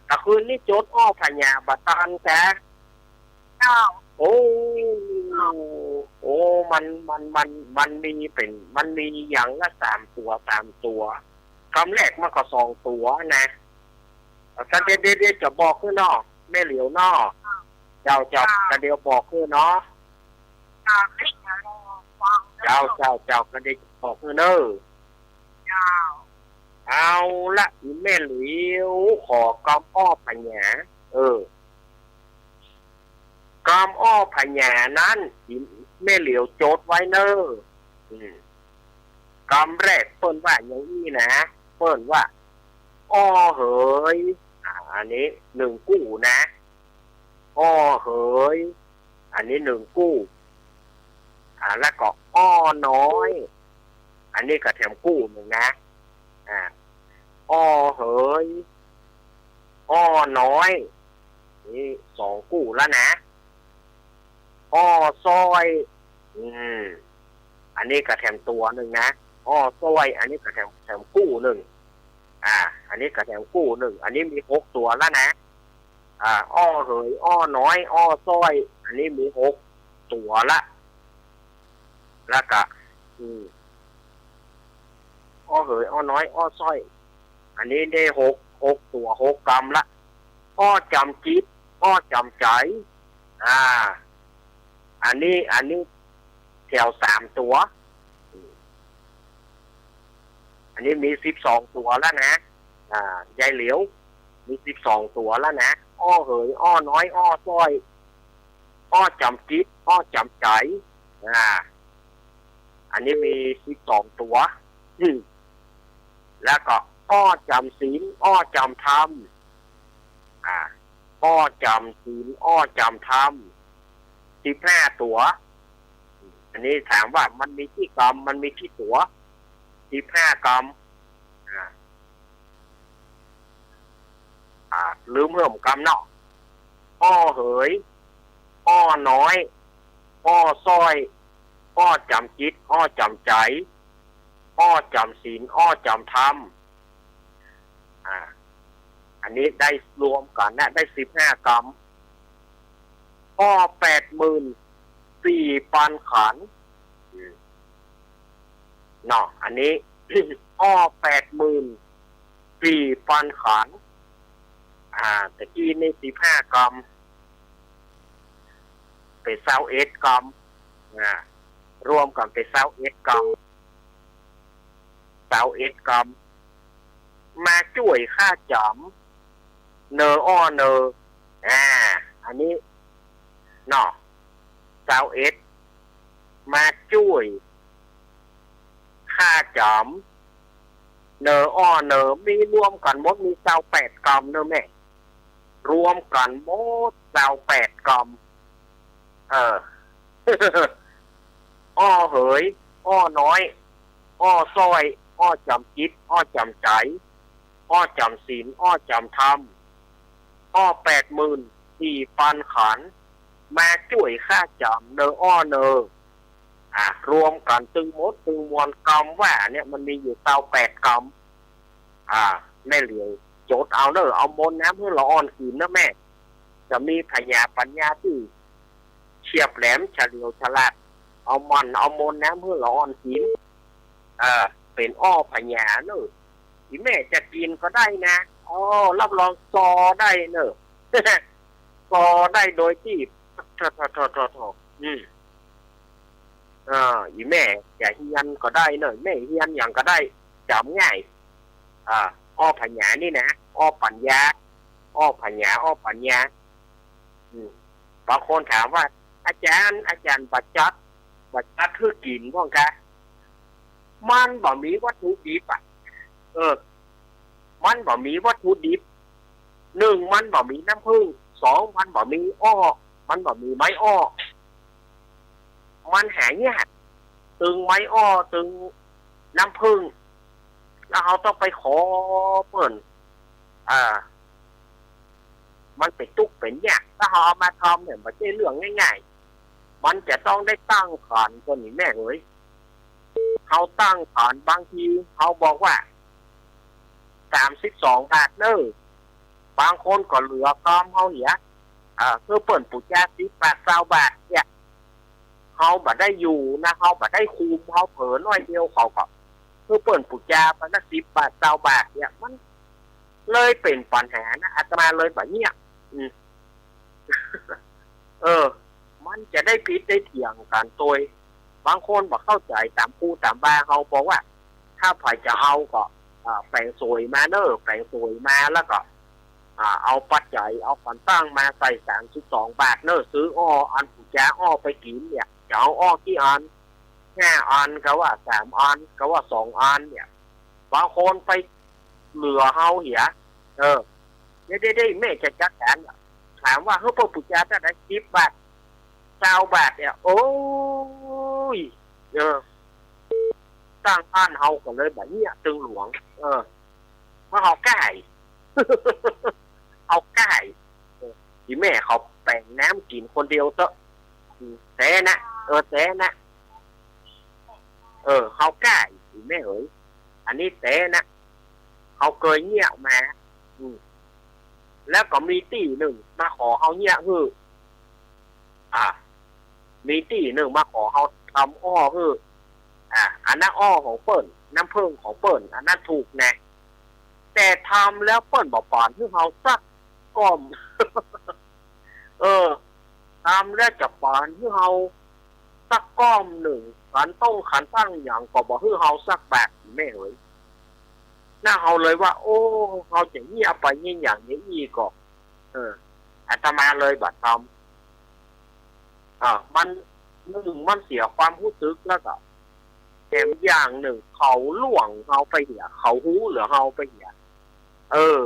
ตะคืนนี้โจทย์อ้อผญาบ่ตานแต๊ เจ้า โอ้ โอ้ มัน มัน มัน มันมีเป๋น มันมีอย่างละสามตั๋ว สามตั๋ว กำแรกมันก็สองตั๋วนะ กะเดี๋ยว เดี๋ยว เดี๋ยวจะบอกหื้อเนาะ แม่เหลียวเนาะ เจ้า เจ้า เจ้า กะเดี๋ยวบอกหื้อเนาะ เจ้า เจ้า เจ้า กะเดี๋ยวบอกหื้อเน่อ เจ้า เอาละ อีแม่เหลียว ขอกำอ้อผญา เออ กำอ้อผญานั้น อีแม่เหลียวโจทย์ไว้เน่อ อืม กำแรกเปิ้นว่าอย่างอี้นะ เปิ้นว่า อ้อเหย อ่า อันนี้หนึ่งกู้นะ อ้อเหย อันนี้หนึ่งกู้ อ่า แล้วก็อ้อน้อย อันนี้ก็แถมกู้หนึ่งนะ อ่า อ้อเหย อ้อน้อย นี่สองกู้แล้วนะ อ้อซ้อย อืม อันนี้ก็แถมตั๋วหนึ่งนะ อ้อซ้อย อันนี้ก็แถม แถมกู้หนึ่ง อ่า อันนี้ก็แถมกู้หนึ่ง อันนี้มีหกตั๋วแล้วนะ อ่า อ้อเหย อ้อน้อย อ้อซ้อย อันนี้มีหกตั๋วละ แล้วก็ อืม อ้อเหย อ้อน้อย อ้อซ้อย อันนี้ได้หก หกตั๋ว หกกำละ อ้อจ๋ำจิต อ้อจ๋ำใจ๋ อ่า อันนี้ อันนี้แถวสามตั๋ว อันนี้มีสิบสองตั๋วแล้วนะ อ่า ยายเหลียว มีสิบสองตั๋วแล้วนะ อ้อเหย อ้อน้อย อ้อซ้อย อ้อจ๋ำจิต อ้อจ๋ำใจ๋ อ่า อันนี้มีสิบสองตั๋ว อืม แล้วก็ อ้อจ๋ำศีล อ้อจ๋ำธรรม อ่า อ้อจ๋ำศีล อ้อจ๋ำธรรม สิบห้าตั๋ว อันนี้ถามว่ามันมีกี่กำ มันมีกี่ตั๋ว สิบห้ากำ อ่า อ่า ลืมเพิ่มกำเนาะ อ้อเหย อ้อน้อย อ้อซ้อย อ้อจ๋ำจิต อ้อจ๋ำใจ๋ อ้อจ๋ำศีล อ้อจ๋ำธรรม อ่า อันนี้ได้รวมกั๋นนะ ได้สิบห้ากำ อ้อแปดหมื่นสี่ปันขัน อืม เนาะ อันนี้ อ้อแปดหมื่นสี่ปันขัน อ่า ตะกี้นี่สิบห้ากำ เป๋นซาวเอ็ดกำ อ่า รวมกั๋นเป๋นซาวเอ็ดกำ ซาวเอ็ดกำ มาจ้วยข้าจ๋ำ เนออ้อเนอ อ่า อันนี้ เนาะ ซาวเอ็ด มาจ้วยข้าจ๋ำ เนออ้อเนอ มีรวมกั๋นหมด มีซาวแปดกำเนอะแม่ รวมกั๋นหมดซาวแปดกำ เออ อ้อเหย อ้อน้อย อ้อซ้อย อ้อจ๋ำจิต อ้อจ๋ำใจ๋ อ้อจ๋ำศีล อ้อจ๋ำธรรม อ้อแปดหมื่นสี่ปันขัน มาจ้วยข้าจ๋ำ เนออ้อเนอ อ่ะ รวมกั๋นตึงหมดตึงมวล กำว่าเนี่ยมันมีอยู่ซาวแปดกำ อ่า แม่เหลียว จ๋ดเอาเน่อ เอามนต์น้ำหื้อละอ่อนกิ๋นเน่อแม่ จะมีผญาปั๋ญญาตี้เฉียบแหลมเฉลียวฉลาด เอาหมั่นเอามนต์น้ำหื้อละอ่อนกิ๋น เออ เป๋นอ้อผญาเน่อ อี่แม่จะกิ๋นก็ได้นะ อ้อ รับรองซอได้เน่อ ซอได้โดยตี้ โถ่ โถ่ โถ่ โถ่ โถ่ อืม เออ อี่แม่จะเฮียนก็ได้เน่อ แม่เฮียนหยังก็ได้ จ๋ำง่าย อ่า อ้อผญานี่นะ อ้อปั๋ญญา อ้อผญา อ้อปั๋ญญา อืม บางคนถามว่า อาจ๋ารย์ อาจ๋ารย์บ่จัด บ่จัดหื้อกิ๋นพ่องกา มันบ่มีวัตถุดิบอะ เออ มันบ่มีวัตถุดิบ หนึ่ง มันบ่มีน้ำผึ้ง สอง มันบ่มีอ้อ มันบ่มีไม้อ้อ มันหายาก ตึงไม้อ้อ ตึงน้ำผึ้ง แล้วเฮาต้องไปขอเปิ้น อ่า มันเป๋นตุ๊กข์เป๋นยาก ถ้าเฮาเอามาทำเนี่ย บ่ใจ้เรื่องง่ายๆ มันจะต้องได้ตั้งขันก่อนนี่แม่เหย เฮาตั้งขัน บางทีเฮาบอกว่า สามสิบสองบาทเน่อ บางคนก็เหลือกำเฮาเหีย เออ หื้อเปิ้นปู๋จาสิบบาท ซาวบาทเนี่ย เฮาบ่ได้อยู่นะ เฮาบ่ได้คุม เฮาเผลอน้อยเดียวเขาก็ หื้อเปิ้นปู๋จาไปละสิบบาท ซาวบาทเนี่ย มันเลยเป๋นปัญหานะ อาตมาเลยบ่เยียะ อืม เออ มันจะได้ผิดได้เถียงกั๋นตวย บางคนบ่เข้าใจ๋ ต๋ามครูต๋ามบาเฮาบอกว่า ถ้าใผจะเอาก็ อ่า แป๋งสวยมาเน่อ แป๋งสวยมา แล้วก็ อ่า เอาปัจจัย เอาขันตั้งมาใส่สามสิบสองบาทเน่อ ซื้ออ้อ อันปู๋จาอ้อไปกิ๋นเนี่ย จะเอาอ้อกี่อัน ห้าอัน ก็ว่าสามอัน ก็ว่าสองอันเนี่ย บางคนไปเหลือเฮาเหีย เออ เดี๋ยวๆๆ แม่จะจัดการ ถามว่า เฮ้ย พระปุจจาเต้าใด สิบบาท ซาวบาทเนี่ย โอ้ย เออ ตั้งอั้นเฮาก็เลยบ่าเยียะตึงหลวง เออ เพราะเฮาก้าย เฮาก้าย เออ อีแม่เขาแป๋งน้ำกิ๋นคนเดียวเต๊อะ อืม แต๊นะ เออ แต๊นะ เออ เฮาก้าย อีแม่เอ๋ย อันนี้แต๊นะ เฮาเกยเยียะมา อืม แล้วก็มีตี้นึ่งมาขอเฮาเยียะหื้อ อ่า มีตี้นึ่งมาขอเฮาทำอ้อหื้อ อ่า อันนั้นอ้อของเปิ้น น้ำเผิ้งของเปิ้น อันนั้นถูกนะ แต่ทำแล้วเปิ้นบ่ป๋อนหื้อเฮาสักก้อม เออ ทำแล้วจะป๋อนหื้อเฮาสักก้อมนึ่ง ขันต้งขันตั้งหยังก็บ่หื้อเฮาสักบาท แม่เอ๋ย น่า เฮาเลยว่า โอ้ เฮาจะเยียะไปเยียะหยังเยียะอี้ก่อ เออ อาตมาเลยบ่ทำ อ่า มัน นึ่ง มันเสียความฮู้สึก แล้วก็แถมอย่างนึ่ง เขาล่วงเฮาไปเหีย เขาฮู้เหลือเฮาไปเหีย เออ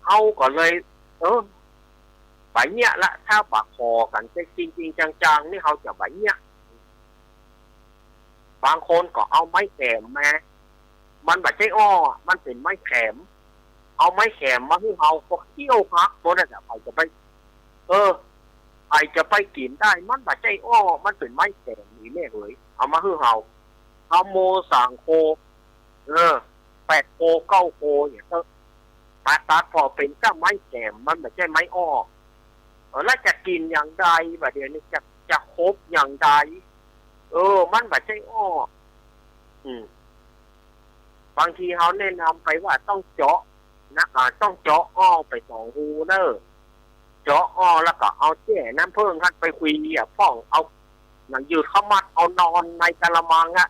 เฮาก็เลย เออ บ่าเยียะละ ถ้าบ่าขอกั๋นจริงๆ จังๆ นี่ เฮาจะบ่าเยียะ บางคนก็เอาไม้แขมมา มันบ่ใจ้อ้อ มันเป๋นไม้แขม เอาไม้แขมมาหื้อเฮา ก็เคี้ยวหักหมดน่ะ ใผจะไป เออ ใผจะไปกิ๋นได้ มันบ่ใจ้อ้อ มันเป๋นไม้แขม นี่แม่เอ๋ย เอามาหื้อเฮา เฮาโมสามโค เออ แปดโค เก้าโค อย่างเต๊อะ มาตัดผ่อเป๋นก้าไม้แขม มันบ่ใจ้ไม้อ้อ เออ แล้วจะกิ๋นอย่างใด บ่าเดี่ยวนี้จะ จะคบอย่างใด เออ มันบ่ใจ้อ้อ อืม บางทีเฮาแนะนำไปว่าต้องเจาะนะ อ่า ต้องเจาะอ้อไปสองฮูเน่อ เจาะอ้อแล้วก็เอาแจ้น้ำเผิ้งหั้นไปคุยอะ พ่องเอาหนังยืดเข้ามัด เอานอนในกะละมังอะ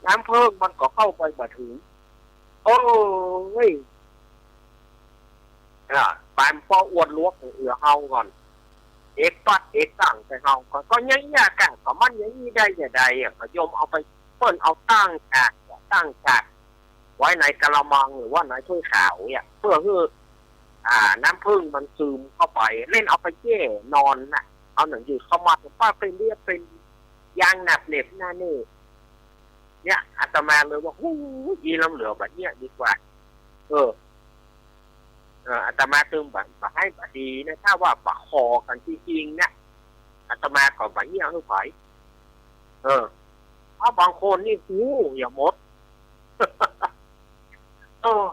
น้ำเผิ้งมันก็เข้าไปบ่ถึง โอ้ย อ่า ปานป้ออวดลวกของเอือเฮาก่อน เอกปัดเอกตั้งใส่เฮาก่อน ก็ยังยากอะ ก็มันยังอี้ได้จะใดอะ ก็ยมเอาไป เปิ้นเอาตั้งฉาก ตั้งฉากไว้ในกะละมังหรือว่าในถ้วยขาวเนี่ย เพื่อหื้อ อ่า น้ำเผิ้งมันซึมเข้าไป เล่นเอาไปแจ้นอนน่ะ เอาหนังยืดเข้ามัด ป้าไปเลียเป๋นยางหนับเหน็บหน้าเน่อ เนี่ย อาตมาเลยว่า หู้ อีล้ำเหลือบ่าเยียะดีกว่า เออ เออ อาตมาตึงบ่า บ่าไห้บ่าดีนะ ถ้าว่าบ่าขอกั๋นจริงๆ เนี่ย อาตมาก็บ่าเยียะหื้อใผ เออ เอาบางคนนี่ หู้ อย่าหมด เออ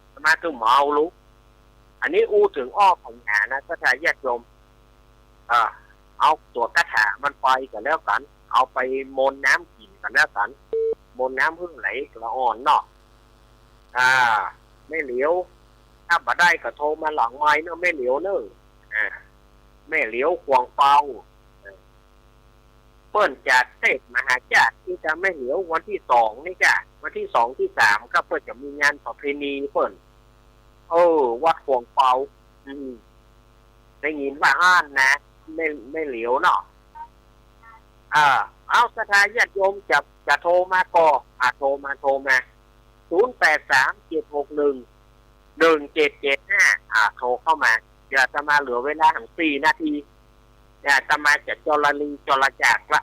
อาตมาตึงบ่เอาลูก อันนี้อู้เถิงอ้อผญานะ ศรัทธาญาติโยม อ่า เอาตั๋วกาถามันไปก็แล้วกั๋น เอาไปมนต์น้ำกิ๋นก็แล้วกั๋น มนต์น้ำหื้อไหลละอ่อนเนาะ อ่า แม่เหลียว ถ้าบ่ได้ก็โทรมาหลังไมค์เนาะ แม่เหลียวเน่อ อ่า แม่เหลียวขวางเปา เปิ้นจะเทศน์มหาชาติตี้จะแม่เหลียววันตี้สองนี่จ้ะ วันตี้สองตี้สามก็เปิ้นจะมีงานประเพณีเปิ้น เออ วัดขวางเปา อืม ได้ยินว่าอั้นนะ แม่ แม่เหลียวเนาะ อ่า เอาศรัทธาญาติโยมจะ จะโทรมาก็ อ่า โทรมา โทรมา ศูนย์แปดสาม เจ็ดหกหนึ่ง หนึ่งเจ็ดเจ็ดห้า อ่า โทรเข้ามา เดี๋ยวอาตมาเหลือเวลาหังสี่นาที เดี๋ยวอาตมาจะจรลีจรจักรละ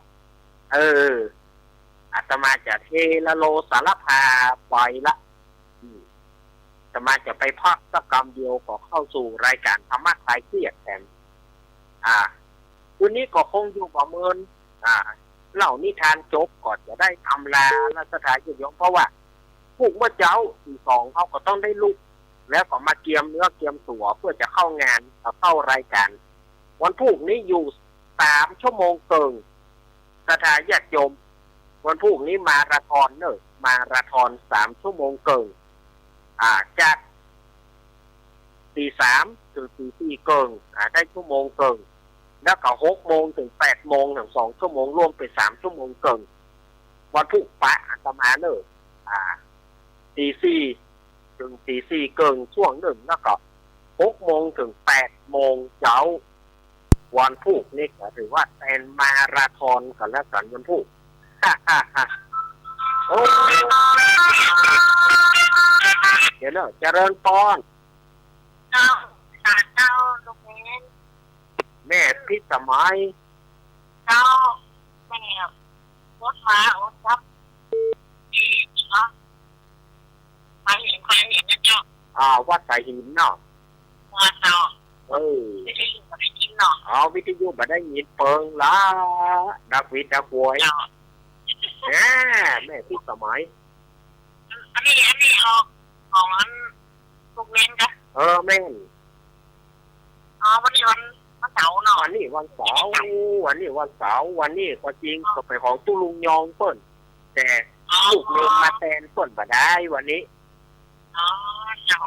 เออ อาตมาจะเทละโลสารภาไปละ อืม อาตมาจะไปพักสักกำเดียวก็เข้าสู่รายการธรรมะคลายเครียดแทน อ่า คืนนี้ก็คงอยู่บ่าเมิน อ่า เล่านิทานจบก็จะได้อำลาละศรัทธาญาติโยม เพราะว่าพูกเมื่อเจ๊าตีสองเฮาก็ต้องได้ลุก แล้วก็มาเกียมเนื้อเกียมตั๋วเพื่อจะเข้างาน เข้ารายการ วันพูกนี้อยู่สามชั่วโมงเกิ่ง ศรัทธาญาติโยม วันพูกนี้มาราธอนเน่อ มาราธอนสามชั่วโมงเกิ่ง อ่า จากตีสามถึงตีสี่เกิ่ง อ่า ได้ชั่วโมงเกิ่ง แล้วก็หกโมงถึงแปดโมง ถึงสองชั่วโมง รวมเป๋นสามชั่วโมงเกิ่ง วันพูกปะอาตมาเน่อ อ่า ตีสี่ถึงตีสี่เกิ่งช่วงนึ่ง แล้วก็หกโมงถึงแปดโมงเจ๊า วันพูกนี้ก็ถือว่าเป๋นมาราธอนก็แล้วกั๋น วันพูก โอ้ เดี๋ยวเนอะ เจริญปอน เจ้า สาเจ้า ลูกเนน แม่พิสมัย เจ้า แม่ วัดมา วัดครับ ที่ เนาะ สายหิน สายหินนะเจ้า อ่า วัดสายหินเนาะ ว่าเจ้า เออ วิทยุบ่ได้ยินเนาะ อ๋อ วิทยุบ่ได้ยินเปิงละ ดักหวีดดักหวย เจ้า แหม แม่พิสมัย อันนี้ อันนี้ออกของอันลูกเนนกะ เออ แม่น อ๋อ วันนี้วัน วันเสาร์เนาะ วันนี้วันเสาร์ วันนี้วันเสาร์ วันนี้ก็จริงก็ไปของตุ๊ลุงยองเปิ้น แต่ อ๋อ ลูกเนนมาแตนเปิ้นบ่ได้วันนี้ อ๋อ เจ้า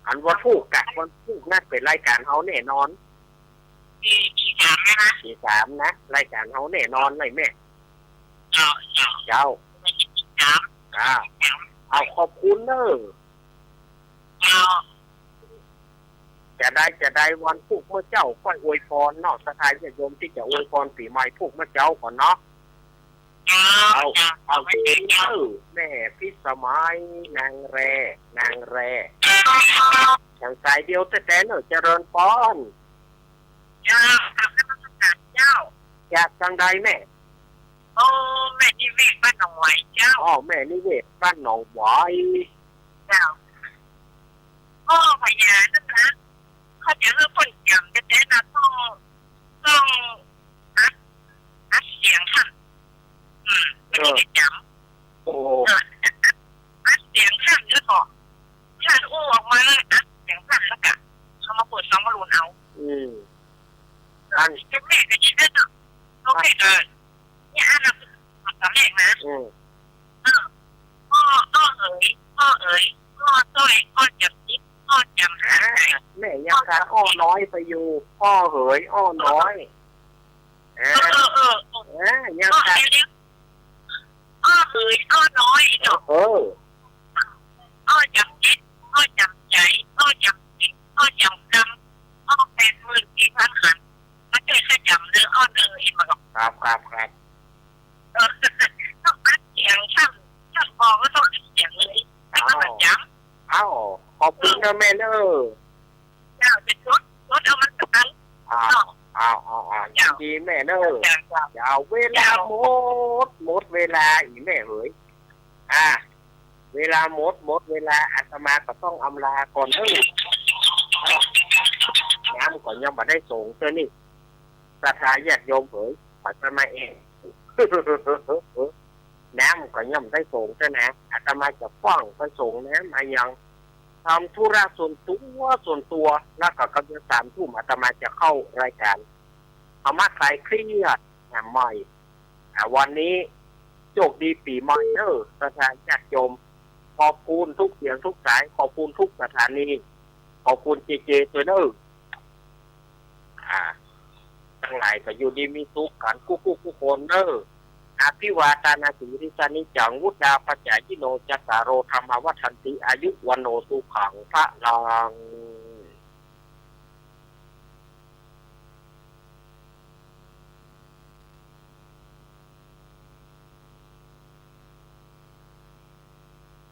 อันวันพูกกะ วันพูกนัดเป๋นรายก๋านเฮาแน่นอน ตี ตีสามนะ ตีสามนะ รายก๋านเฮาแน่นอนเลยแม่ เจ้า เจ้า เจ้า ตีสาม อ่า สาม เอาขอบคุณเน่อ เจ้า จะได้ จะได้วันพูกเมื่อเจ๊าค่อยอวยพรเนาะ ศรัทธาญาติโยมตี้จะอวยพรปี๋ใหม่พูกเมื่อเจ๊าก่อนเนาะ เจ้า เอา เจ้า เอา เจ้า เจ้า แม่พิสมัย นางแร นางแร อย่างสายเดียวแต๊ๆ เน่อ เจริญปอน เจ้า กราบนมัสการเจ้า จากตางใดแม่ โอ้ แม่นิเวศบ้านหนองหวายเจ้า อ๋อ แม่นิเวศบ้านหนองหวาย เจ้า ก็พญานั่นนะ เขาจะหื้อเปิ้นจ๋ำแต๊ๆ นะ ต้อง ต้องอัด อัดเสียงค่ะ อืม ไม่ได้จ๋ำ โอ้ เออ อัดเสียงค่ะ แล้วก็ ถ้าอู้ออกมาแล้วอัดเสียงค่ะ แล้วก็เอามาเปิดฟังบอลลูนเอา อืม อัน เจ้าแม่ก็ยินได้เนาะ เจ้าแม่ก็ เนี่ย อันนั้น ต๋อนแรกนะ อืม เออ อ้อ อ้อเหย อ้อเอ๋ย อ้อจ้อย อ้อจ๋ำจิ๊ด อ้อจ๋ำหา อ่า ใส แม่ยังขาดอ้อน้อยไปอยู่ อ้อเหย อ้อน้อย อ่า เออ เออ เออ เออ อ่า ยัง อ้อ ขาด เดี๋ยว อ้อเหย อ้อน้อยเนาะ เออ อ้อจ๋ำจิ๊ด อ้อจ๋ำใจ๋ อ้อจ๋ำจิ๊ด อ้อจ๋ำกำ อ้อแปดหมื่นสี่พันหัน มาจ้อยข้าจ๋ำเน่อ อ้อเน่อ เห็นบ่ ครับ ครับ ครับ เออ ต้องอัดเสียง ช่าง ช่างปอก็ต้องอัดเสียงเลย แล้วก็จ๋ำ อ้าว ขอบคุณเน่อแม่เน่อ เจ้า จะจด จดเอามันสักครั้ง อ้าว เนาะ อ้าว อ้าว อ้าว เจ้า ยินดีแม่เน่อ เจ้า เจ้า เจ้า เวลา เจ้า หมด หมดเวลาอีแม่เหย อ่า เวลาหมด หมดเวลา อาตมาก็ต้องอำลาก่อนเน่อ น้ำก็ยังบ่ได้สรงเตื้อนี่ ศรัทธาญาติโยมเหย อาตมาเอง น้ำก็ยังบ่ได้สรงเตื้อนะ อาตมาจะฟ้างไปสรงน้ำอะหยัง ทำธุระส่วนตั๋ว ส่วนตั๋ว แล้วก็กำลังสามทุ่ม อาตมาจะเข้ารายการ ธรรมะคลายเครียด แหมใหม่ อ่า วันนี้โชคดีปี๋ใหม่เน่อ ศรัทธาญาติโยม ขอบคุณทุกเสียงทุกสาย ขอบคุณทุกสถานี ขอบคุณเจเจตวยเน่อ อ่า ตังหลายก็อยู่ดีมีสุขกั๋นกู้ๆ กู้คนเน่อ อภิวาทานาสีลิสานิจจัง วุฑฒาปะจายิโน จัตตาโร ธัมมา วัฑฒันติ อายุ วัณโณ สุขัง พะลัง